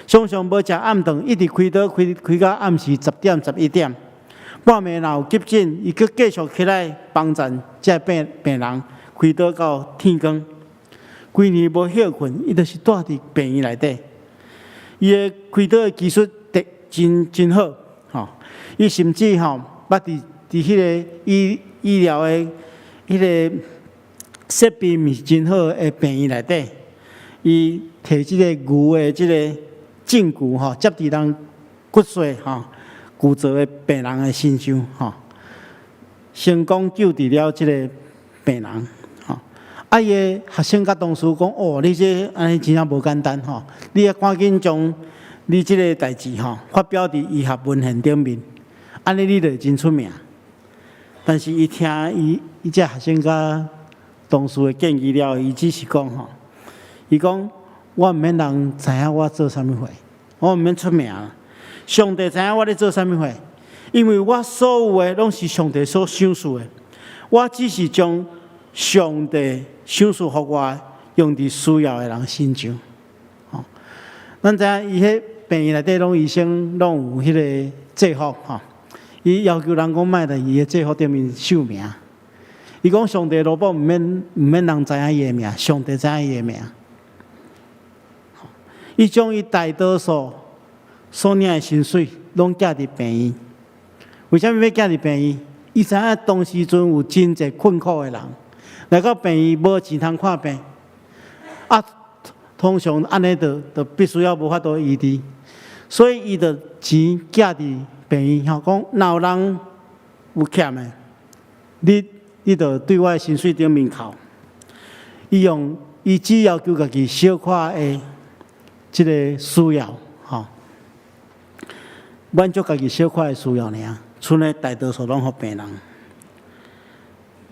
常常無食暗頓，一直開刀開開到暗時10點11點。半暝若有急診，伊閣繼續起來幫贊這病病人開刀到天光。規年無歇睏，伊就是蹛佇病院內底。伊的開刀的技術得真真好，吼！伊甚至吼捌佇佇彼个醫醫療的彼个設備毋是真好的病院內底，伊提這个牛的這个證據吼，接佇人骨碎吼骨折的病人的身上吼，成功救治了這个病人吼。啊，伊的學生佮同事講：哦，你這按呢真正無簡單吼！你愛趕緊將你這个代誌吼發表佇醫學文獻頂面，按呢你就會真出名。但是伊聽伊伊這學生佮同事的建議了後，伊只是講吼，伊講我毋免人知影我做啥物貨，我毋免出名。上帝知影我咧做啥物貨，因為我所有的攏是上帝所賞賜的，我只是將上帝賞賜予我的，用佇需要的人身上。吼，咱知影伊彼病院內底攏醫生攏有彼个制服吼，伊要求人講莫佇伊的制服頂面繡名。伊講上帝奴僕毋免人知影伊的名，上帝知影伊的名。伊將伊大多數所領的薪水攏寄佇病院。為啥物欲寄佇病院？伊知影當時陣有真濟困苦的人來到病院無錢通看病，啊，通常按呢就就必須要無法度醫治，所以伊就錢寄佇病院，吼，講若有人有欠的，你你就對我的薪水頂面扣。伊用伊只要求家己小可的這个需要，吼，滿足家己小可的需要爾，賰的大多數攏予病人。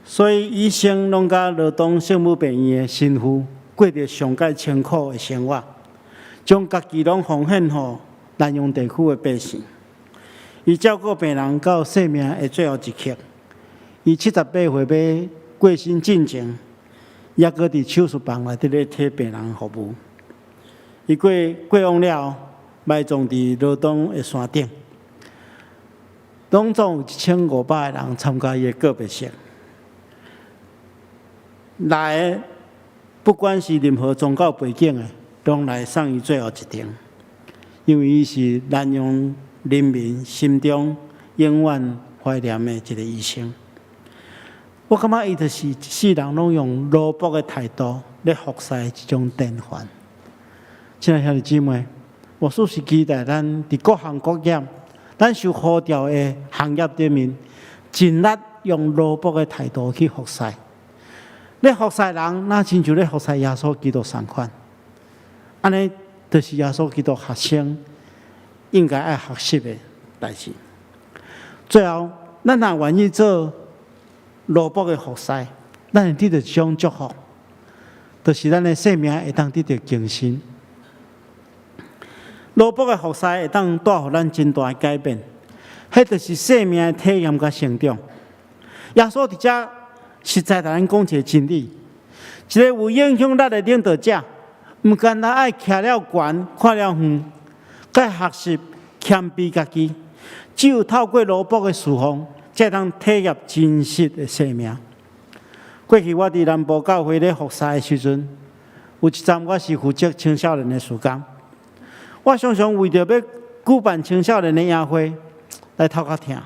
所以醫生攏佮羅東聖母病院的神父過著上蓋清苦的生活，將家己攏奉獻予南洋地區的百姓。伊照顧病人到生命的最後一刻，伊78歲欲過身進前，猶閣佇手術房內底咧替病人服務。伊過過往了後，埋葬佇羅東的山頂。攏總有1500個人參加伊的告別式。來的不管是任何宗教背景的，攏來送伊最後一程，因為伊是南洋人民心中永遠懷念的一個醫生。我感覺伊就是一世人攏用奴僕的態度咧服侍的一種典範。親愛兄弟姊妹，牧師是期待咱佇各行各業，咱受呼召的行業頂面，盡力用奴僕的態度去服侍。咧服侍人，若親像咧服侍耶穌基督相仝。按呢，就是耶穌基督學生應該愛學習的代誌。最後，咱若願意做奴僕的服侍，咱會得著一種祝福，就是咱的生命會當得著更新。奴僕的服侍會當帶予咱真大的改變，彼就是生命的體驗佮成長。耶穌佇遮實在共咱講一個真理：一個有影響力的領導者，毋干焦愛徛了懸，看了遠，閣學習謙卑家己。只有透過奴僕的侍奉，才會當體驗真實的生命。過去我佇南部教會咧服侍的時陣，有一站我是負責青少年的事工。我常常為著欲舉辦青少年的營會來頭殼疼。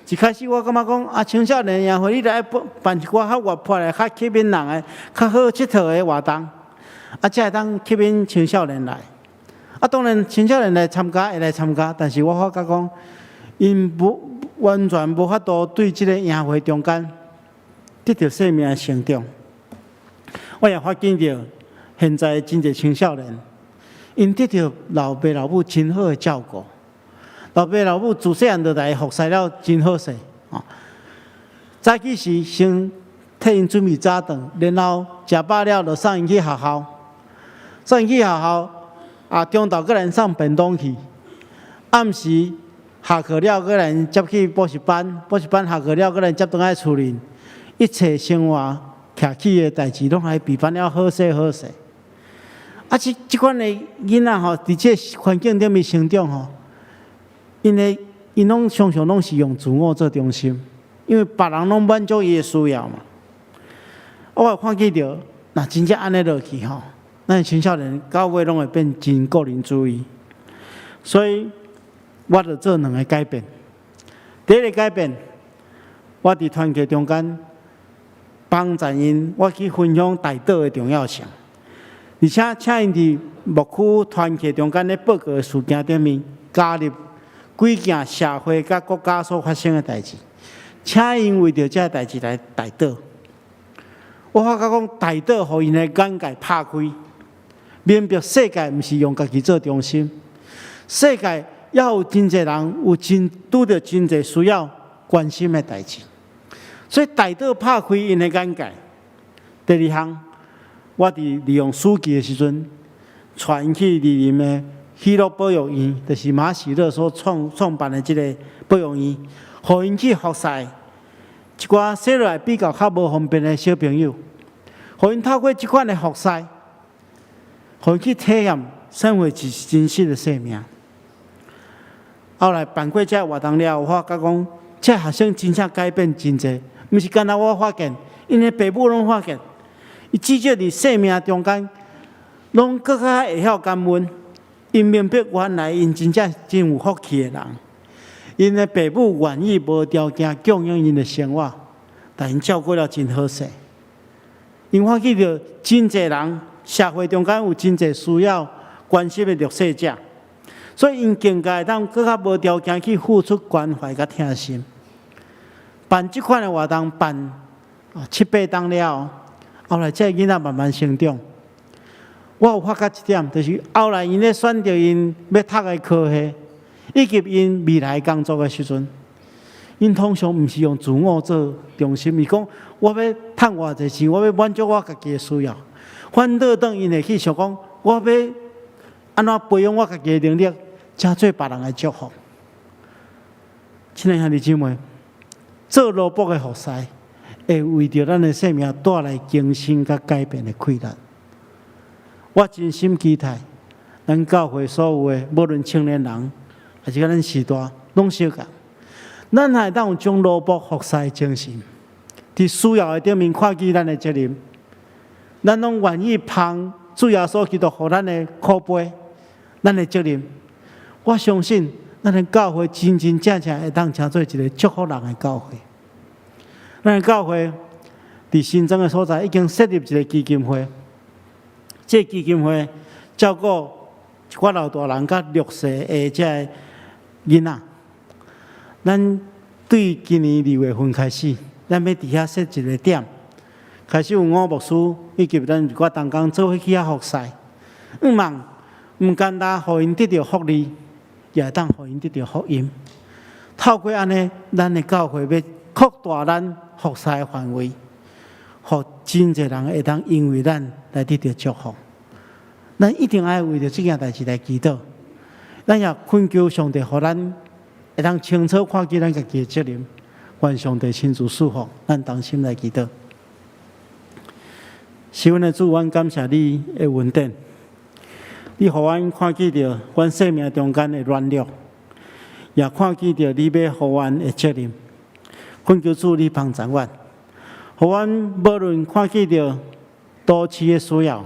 一開始我感覺講啊，青少年營會你著愛辦一寡較活潑的、較吸引人的、較好𨑨迌的活動，啊，才會當吸引青少年來。啊，當然青少年來參加會來參加，但是我發覺講，𪜶無完全無法度對這個營會中間得著生命的成長。我也發現著，現在真濟青少年，𪜶得著老爸老母真好的照顧，老爸老母自細漢就來服侍了真好勢。早起時先替𪜶準備早頓，然後食飽了就送𪜶去學校，送𪜶去學校，啊，中晝閣來送便當去，暗時下課了，閣來接去補習班，補習班下課了，閣來接轉來厝裡，一切生活徛起的代誌，攏來備辦了好勢好勢。啊，這這款的囡仔吼，佇這環境頂面成長吼，𪜶的𪜶攏常常攏是用自我做中心，因為別人攏滿足伊的需要嘛。我有看見著，若真正按呢落去吼，咱青少年到尾攏會變真個人主義。所以，我就做兩個改變。第一個改變，我佇團契中間幫助𪜶，我去分享代禱的重要性，而且請𪜶佇牧區團契中間咧報告的事件頂面，加入幾件社會佮國家所發生的代誌，請𪜶為著這个代誌來代禱。我發覺講代禱，予𪜶的眼界拍開，明白世界毋是用家己做中心，世界猶有真濟人有真拄著真濟需要關心的代誌，所以代禱拍開𪜶的眼界。第二項，我佇利用暑期的時陣，帶𪜶去貳林的喜樂保育院，就是馬喜樂所創辦的這个保育院，予𪜶去服侍一寡生落來比較較無方便的小朋友，予𪜶透過這款的服侍，予𪜶去體驗啥物是真實的生命。後來辦過這个活動了後，我發覺講，這學生真正改變真濟，毋是干焦我發現，𪜶的爸母攏發現，伊至少佇生命中間，攏閣較會曉感恩。𪜶明白原來𪜶真正真有福氣的人，𪜶的爸母願意無條件供應𪜶的生活，共𪜶照顧了真好勢。𪜶發覺著真濟人社會中間有真濟需要關心的弱勢者，所以𪜶更加會當閣較無條件去付出關懷佮疼心。辦這款的活動辦七八冬了後，後來這个囡仔慢慢成長。我有發覺一點，就是後來𪜶咧選擇𪜶欲讀的科系，以及𪜶未來工作的時陣，𪜶通常毋是用自我做中心，伊講我欲趁偌濟錢，我欲滿足我家己的需要。反倒轉𪜶會去想講，我欲按怎培養我家己的能力，成做別人的祝福。親愛兄弟姊妹，做奴僕的服侍，會為著咱的生命帶來更新佮改變的氣力。我真心期待，咱教會所有的，無論青年人，抑是咱序大，攏相仝。咱會當有種奴僕服侍的精神，佇需要的頂面看見咱的責任，咱攏願意捧主耶穌基督予咱的苦杯，咱的責任。我相信，咱的教會真真正正會當成做一个祝福人的教會。咱的教會佇新莊的所在已經設立一个基金會。這個基金會照顧一寡老大人佮弱勢的這个囡仔。咱對今年2月份開始，咱欲佇遐設一個點，開始有吳牧師以及咱一寡同工做伙去遐服侍，向望毋干焦予𪜶得著福利，也會當予𪜶得著福音。透過按呢，咱的教會欲擴大咱服侍的範圍，予真濟人會當因為咱來得著祝福。咱一定愛為著這件代誌來祈禱。咱也懇求上帝，予咱會當清楚看見咱家己的責任。願上帝親自賜福，咱同心來祈禱。是阮的主，阮感謝你的恩典，你予阮看見著阮生命中間的軟弱，也看見著你欲予阮的責任。懇求主，你幫助阮，予阮無論看見著都市的需要、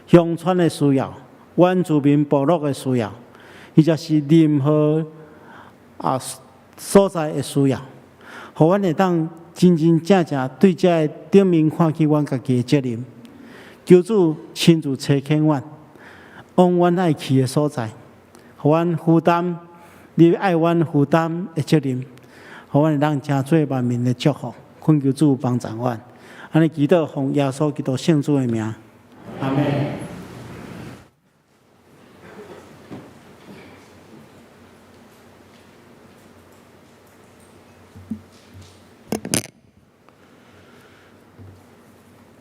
鄉村的需要、原住民部落的需要，或者是任何所在的需要，予阮會當真真正正對這个頂面看見阮家己的責任。求主親自差遣阮，往阮愛去的所在，予阮負擔你愛阮負擔的責任，予阮會當成做萬民的祝福。懇求主幫助阮，按呢祈禱奉耶穌基督聖子的名，阿們。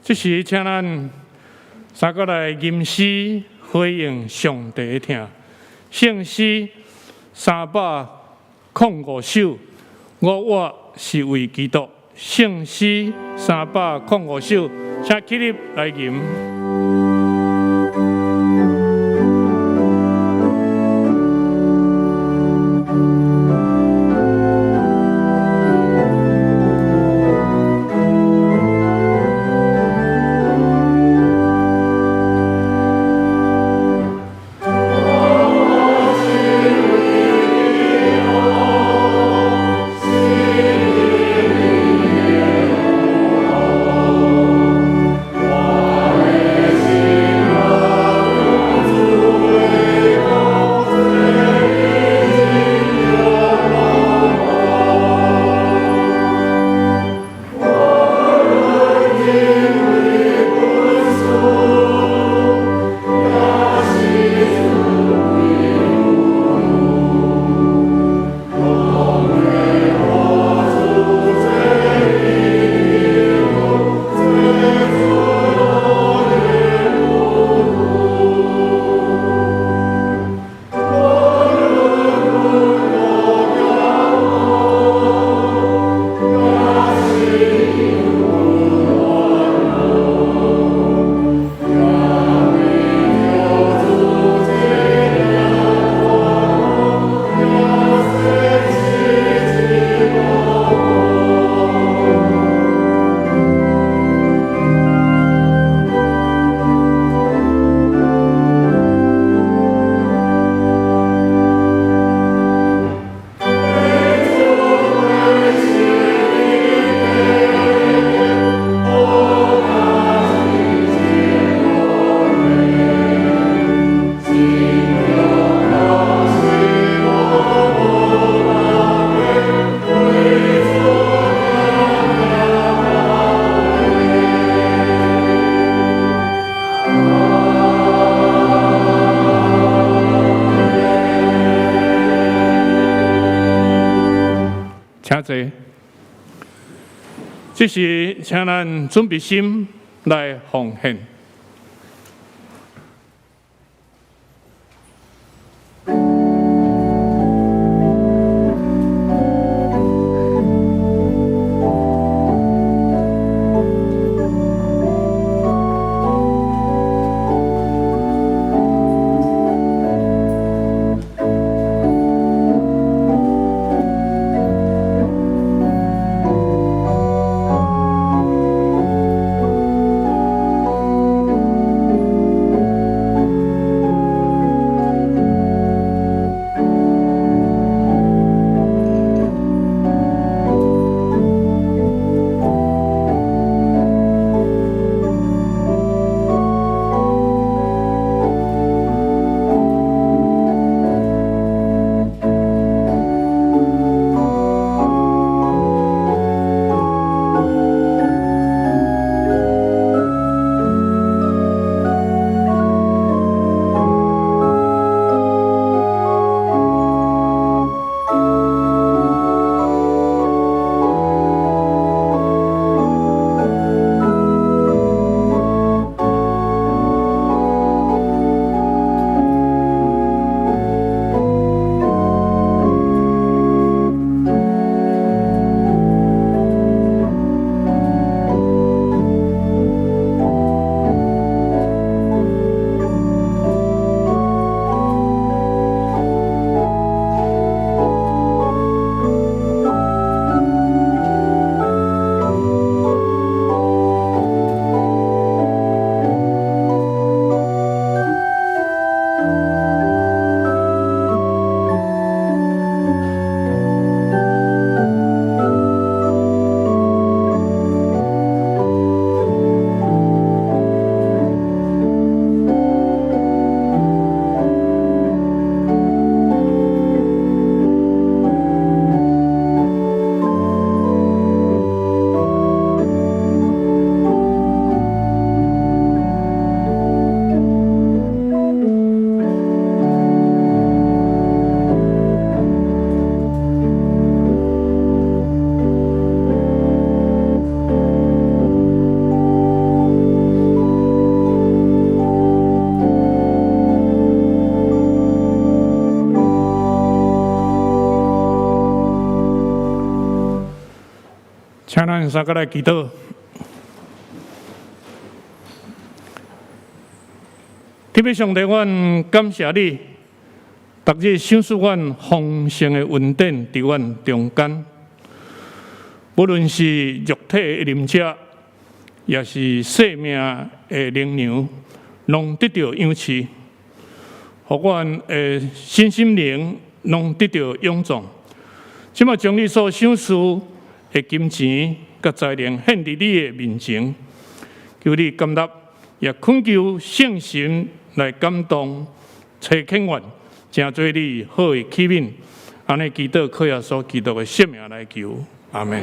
這時，請咱三個來吟詩回應上帝的疼。聖詩305首，我活是為基督。聖詩305首，請起立來吟。請坐。這時，請咱準備心來奉獻。請咱三個來祈禱。天父上帝，阮感謝你，逐日賞賜阮豐盛的恩典佇阮中間。無論是肉體的飲食，抑是生命的靈糧，攏得著養飼，予阮的身心靈攏得著勇壯。這馬將你所賞賜的金錢佮才能獻佇你的面前，求你感納，也懇求聖神來感動、差遣阮，成做你好的器皿。按呢祈禱，靠耶穌基督的聖名來求，阿們。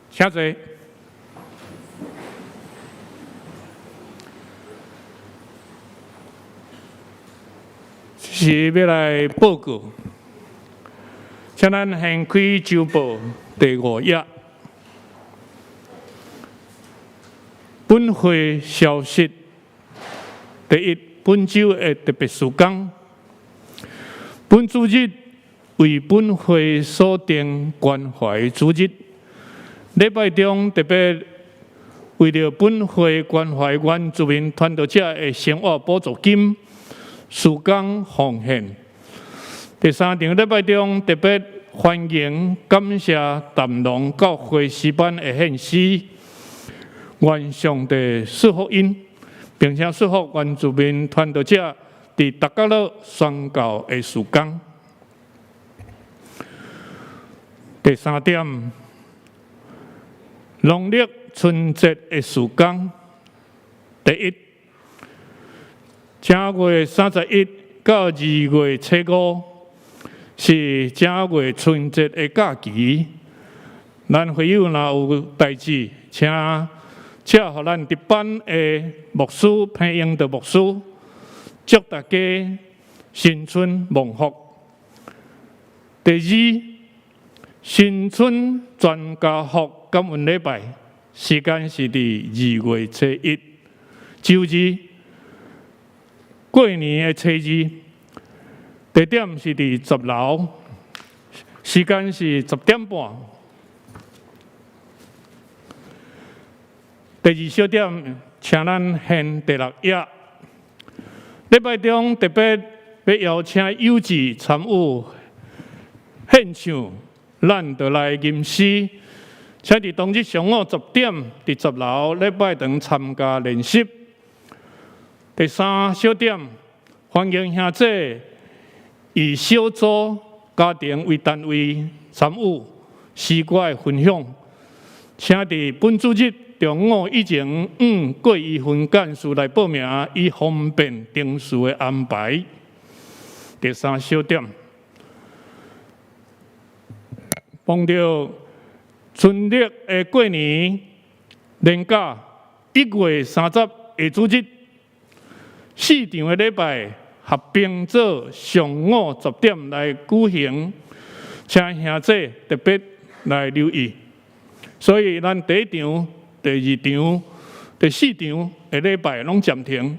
請坐。是欲來報告，請咱掀開週報第五頁。本會消息：第一，本週的特別事工。本主日為本會所定關懷主日，禮拜中特別為著本會關懷原住民傳道者的生活補助金，事工奉獻。第三場禮拜中特別歡迎感謝淡龍教會詩班的獻詩，願上帝賜福𪜶，並且賜福原住民傳道者佇達加洛宣教的事工。第三點，農曆春節的事工。第一，正月31到2月初5是正月春節的假期。咱會友若有代誌，請請予咱值班的牧師彭英德牧師，祝大家新春蒙福。第二，新春全家福感恩禮拜，時間是佇2月初1，週二，過年的初二，地點是佇10樓，時間是10點半。第二小點，請咱掀第六頁。禮拜中特別欲邀請有志參與獻唱，咱就來吟詩。請佇當日上午10點，佇10樓禮拜堂參加練習。第三小點，歡迎兄姊以小組家庭為單位參與詩歌的分享，請佇本主日中午以前，向郭怡芬幹事來報名，以方便程序的安排。第三小點，逢著春曆的過年連假1月30下主日，四場的禮拜合併做上午10點來舉行，請兄姊特別來留意。所以，咱第一場、第二場、第四場的禮拜攏暫停，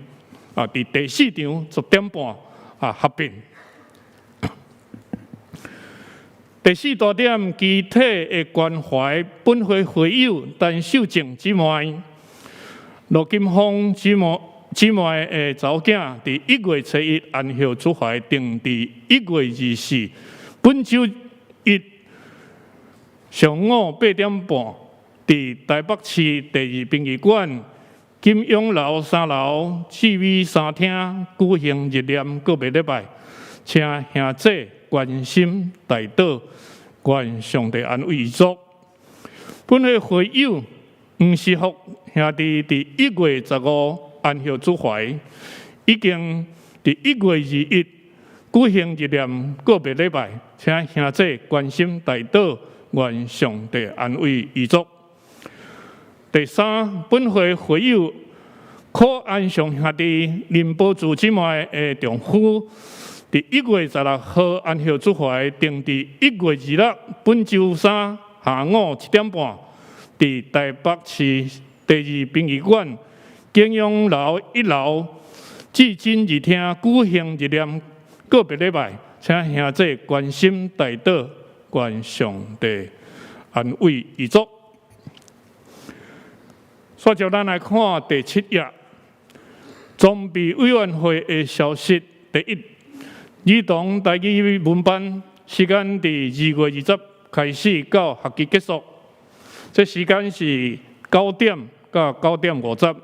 啊，佇第四場10點半啊合併。第四大點，具體的關懷，本會會友陳秀靜姊妹、羅金鳳姊妹。姊妹的查某囝，佇1月初1安息主懷，定佇1月24，本週一上午8點半，佇台北市第二殯儀館金永樓3樓志美三廳舉行日念告別禮拜，請兄姊關心代禱，願上帝安慰遺族。本會會友黃世福兄弟佇1月15安息主懷，已經佇1月21舉行入殮告別禮拜，請兄弟關心代禱，願上帝安慰遺族。第三，本會會友柯安祥兄弟林寶柱姊妹的丈夫，佇1月16號安息主懷，定佇1月26本週三下午7點半，佇台北市第二殯儀館景陽樓一樓至真二廳舉行入殮告別禮拜，請兄弟關心代禱，願上帝安慰遺族。煞就咱來看第七頁，裝備委員會的消息。第一，兒童台語文班時間佇2月20開始到學期結束，這時間是9點到9點50。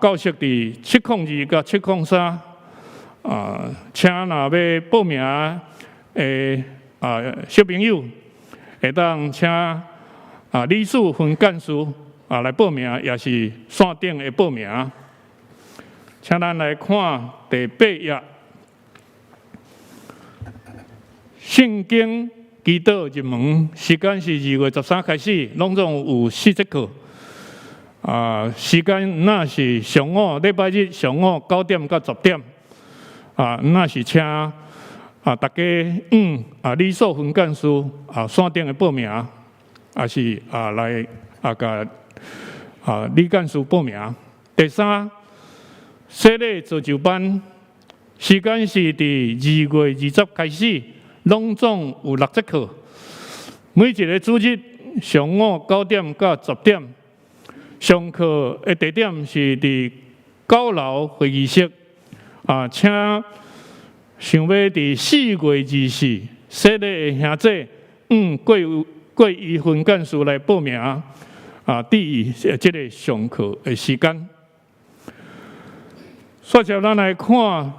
教室佇702佮703。請若欲報名的小朋友，會當請理事分幹事來報名，也是線頂的報名。請咱來看第八頁，聖經祈禱入門時間是2月13開始，攏總有四節課。時間若是上午禮拜日上午9點到10點。若是請大家理所分幹事線頂的報名，也是來共李幹事報名。第三，洗禮造就班時間是佇2月20開始，攏總有六節課，每一个主日上午9點到10點，上課的地點是佇九樓會議室。請想欲佇4月24洗禮的兄弟，過過伊分幹事來報名。注意這个上課的時間。煞接咱來看，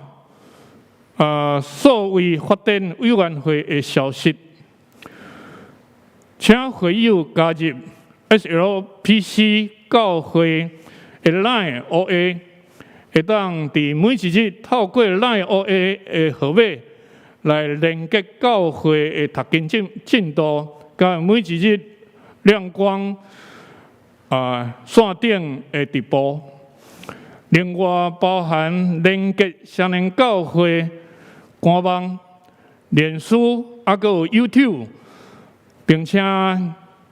數位發展委員會的消息，請會友加入 SLPC 教會的 Line OA，會當佇每一日透過 Line OA 的號碼來連結教會的讀經進度，佮每一日亮光線頂的直播。另外，包含連結雙連教會官網、臉書，猶閣有 YouTube，並且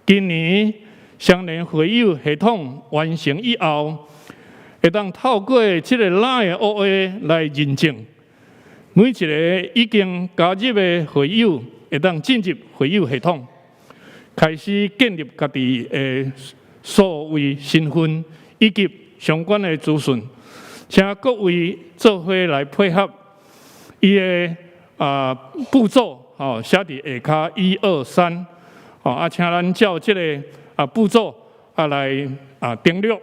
今年雙連會友系統完成以後，會當透過這个 Line OA 來認證，每一个已經加入的會友會當進入會友系統，開始建立家己的數位身份以及相關的資訊，請各位做伙來配合伊的步驟，吼，寫佇下跤一二三，吼啊，請咱照這个步驟來登錄。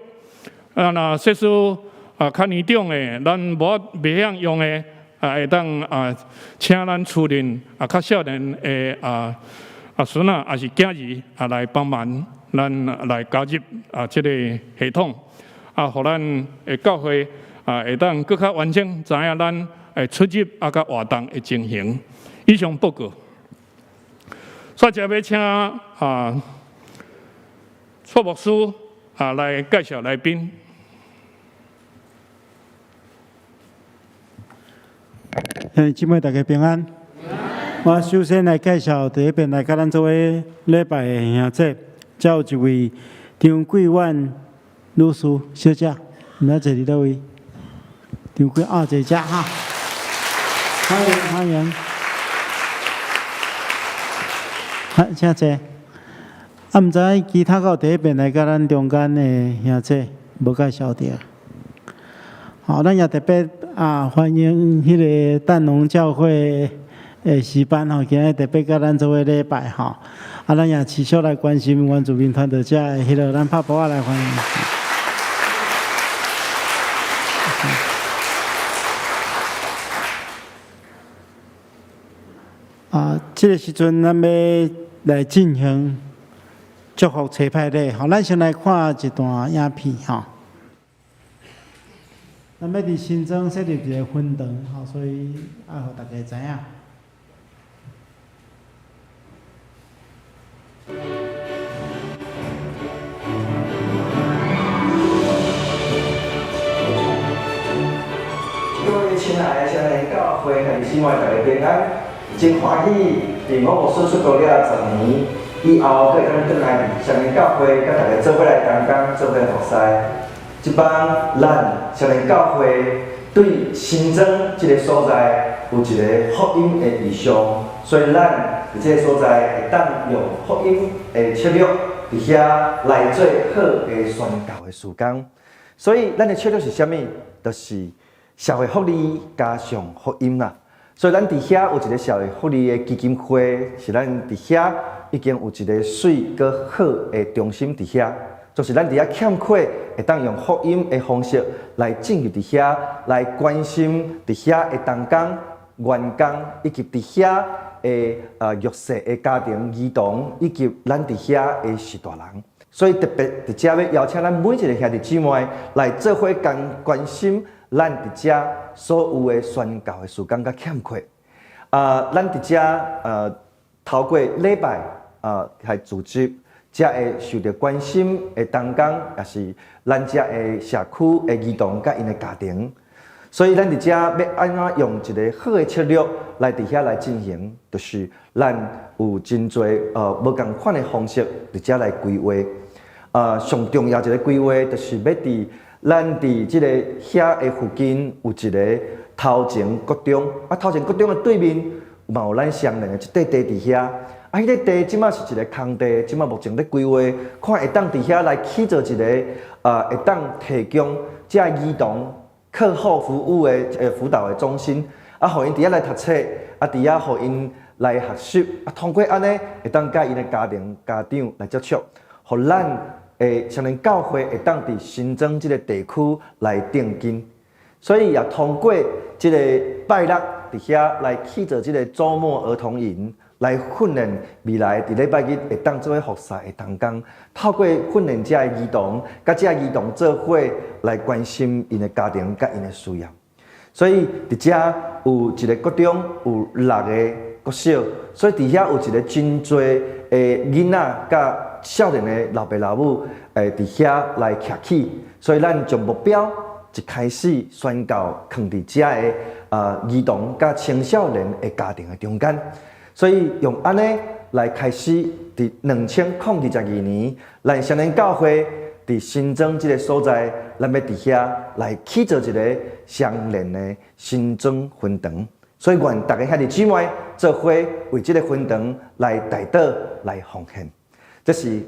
若設施較年長的，咱無袂曉用的，會當請咱厝內較少年的孫仔，抑是囝兒來幫忙，咱來加入這个系統。予咱的教會會當閣較完整，知影咱會出入佮活動的情形。以上報告。煞接欲請蔡牧師來介紹來賓。姊妹大家平安。我首先來介紹佇彼邊來佮咱做伙禮拜的兄弟，遮有一位張桂婉女士小姐，毋知坐佇佗位？張桂坐遮哈，歡迎歡迎。好，請坐。毋知其他閣有佇彼邊來佮咱中間的兄弟無介紹著。好，咱也特別歡迎彼个淡農教會的詩班吼，今日特別佮咱做伙禮拜吼。咱也持續來關心原住民團隊遮的彼个，咱拍噗仔來歡迎。這个時陣，咱欲來進行祝福差派禮。吼，咱先來看一段影片吼。咱欲佇新莊設立一个分堂，吼，所以愛予大家知影。各位親愛的雙連教會兄弟姊妹，大家平安。真歡喜，佇我牧師出國了10年以後，閣會當轉來雙連教會，佮大家做伙來同工，做伙服侍。這擺咱雙連教會對新莊這个所在有一个福音的異象，所以咱佇這个所在會當用福音的策略，佇遐來做好的宣教的事工。所以咱的策略是啥物？就是社會福利加上福音啦。所以咱佇遐有一个社會福利的基金會，是咱佇遐已經有一个媠閣好的中心佇遐，就是咱佇遐欠缺會當用福音的方式來進入佇遐，來關心佇遐的同工、員工，以及佇遐的弱勢的家庭兒童，以及咱佇遐的序大人。所以特別佇遮欲邀請咱每一个兄弟姊妹來做伙共關心咱佇遮所有的宣教的事工佮欠缺。咱佇遮透過禮拜來組織遮會受著關心的同工，也是咱遮的社區的兒童佮𪜶的家庭。所以咱佇遮欲按怎用一个好的策略來佇遐來進行，就是咱有真濟無仝款的方式佇遮來規劃。上重要一个規劃就是欲佇咱佇這个遐的附近有一个頭前國中，頭前國中的對面嘛有咱雙連的一塊地佇遐，彼个地這馬是一个空地，這馬目前咧規劃，看會當佇遐來起造一个會當提供這兒童課後服務的輔導的中心，予𪜶佇遐來讀冊，佇遐予𪜶來學習，通過按呢會當佮𪜶的家庭家長來接觸，予咱的雙連教會會當佇新莊這个地區來定根，所以也通過這个拜六佇遐來起造這个週末兒童營，來訓練未來佇禮拜日會當做伙服侍的同工，透過訓練遮的兒童，佮遮兒童做伙來關心𪜶的家庭佮𪜶的需要。所以佇遮有一个國中有六个國小，所以佇遐有一个真濟的囡仔佮少年的老爸老母會佇遐來徛起，所以咱將目標一開始宣教囥佇遮的兒童佮青少年的家庭的中間，所以用按呢來開始，佇2022年，咱雙連教會佇新莊這个所在，咱欲佇遐來起造一个雙連的新莊分堂，所以願大家兄弟姊妹做伙為這个分堂來代禱來奉獻。這是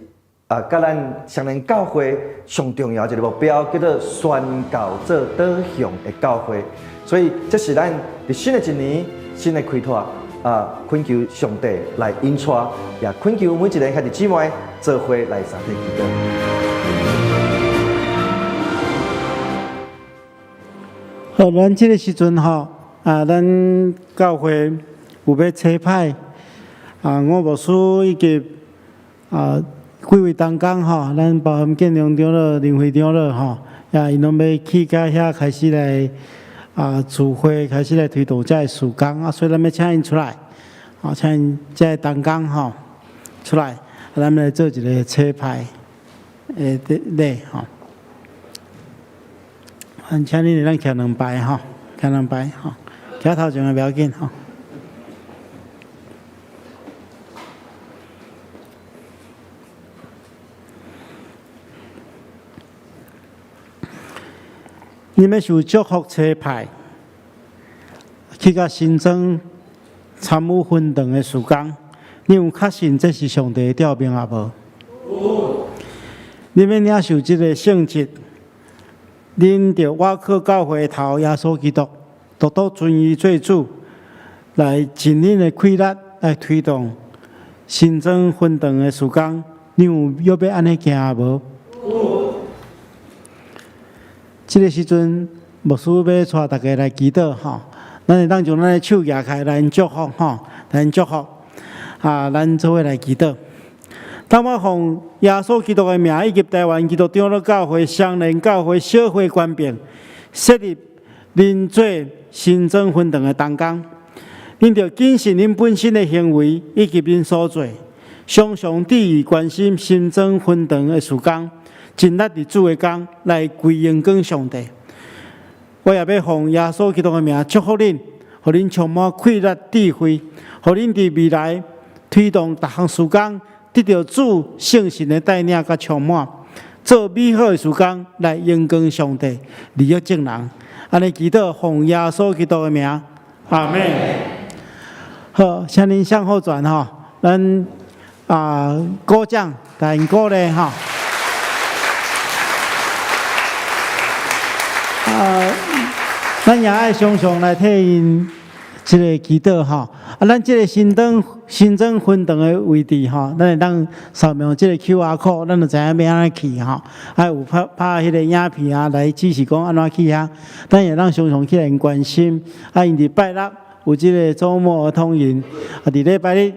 佮咱雙連教會上重要一个目標，叫做宣教做導向的教會。所以這是咱佇新的一年新的開拓懇求上帝來引帶，也懇求每一个兄弟姊妹做伙來相體祈禱。好，咱這个時陣吼，咱教會有欲差派吳牧師以及幾位同工吼，咱包含建良長老、林輝長老吼，也𪜶攏欲去到遐開始來聚會，開始來推動這个事工所以咱欲請𪜶出來，請𪜶這个同工吼出來，咱來做一个差派的禮吼。咱請恁會當徛兩排吼，徛兩排吼，徛頭前的無要緊吼。恁欲受祝福差派，去到新莊參與分堂的事工，恁有確信這是上帝的召命抑無？有。恁欲領受這个聖職，恁著倚靠教會的頭耶穌基督，獨獨尊伊做主，來盡恁的氣力來推動新莊分堂的事工，恁有欲欲按呢行無？有。這个時陣，牧師欲帶大家來祈禱吼，咱會當將咱的手舉開來祝福吼，來祝福。啊，咱做伙來祈禱。當我奉耶穌基督的名，以及台灣基督長老教會雙連教會小會權柄，設立恁做新莊分堂的同工，恁著謹慎恁本身的行為以及恁所做，常常注意關心新莊分堂的事工，盡力佇主的工來歸榮光上帝。我也欲奉耶穌基督的名祝福恁，予恁充滿氣力智慧，予恁佇未來推動逐項事工，得著主聖神的帶領佮充滿，做美好的事工來榮光上帝，利益眾人。按呢祈禱，奉耶穌基督的名，阿們。好，請恁向後轉吼，咱啊鼓掌，來鼓勵吼。啊，咱也愛常常來替𪜶這个祈禱吼。啊，咱這个新莊分堂的位置吼，咱會當掃描這个 QR code，咱就知影欲按怎去吼。啊，有拍拍彼个影片啊，來指示講按怎去遐。咱會當常常去來關心。啊，𪜶佇拜六有這个週末兒童營，啊，佇禮拜日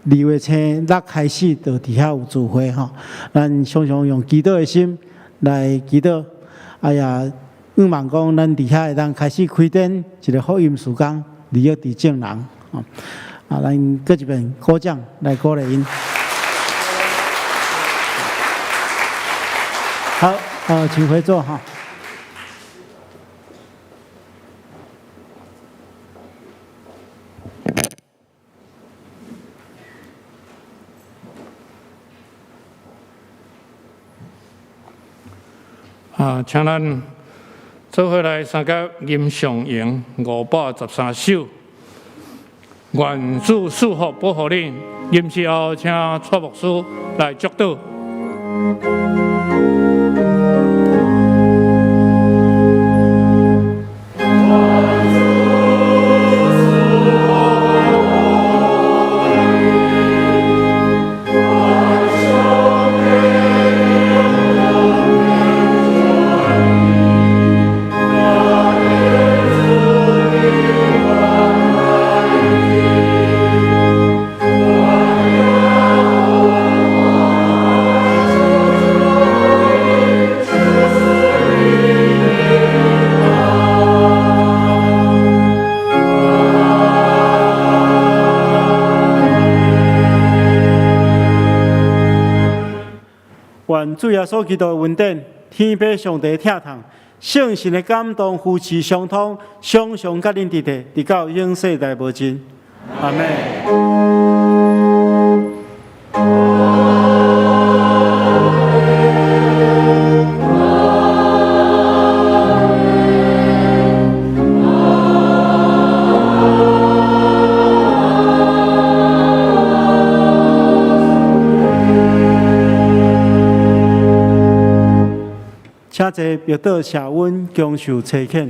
，2月初六開始就佇遐有聚會吼。咱常常用祈禱的心來祈禱。哎呀，向望講，咱佇遐會當開始開展一个福音事工，利益佇眾人。啊，咱閣一遍鼓掌來鼓勵𪜶。好，請回座哈。啊，請咱做伙來參加吟誦營513首，願主賜福保護恁。吟詩後，請蔡牧師來祝禱。願主耶穌基督的恩典、天父上帝的疼痛、聖神的感動、扶持相通，常常佮恁佇咧，直到永世代無盡。阿們。請坐，默禱謝恩，享受差遣。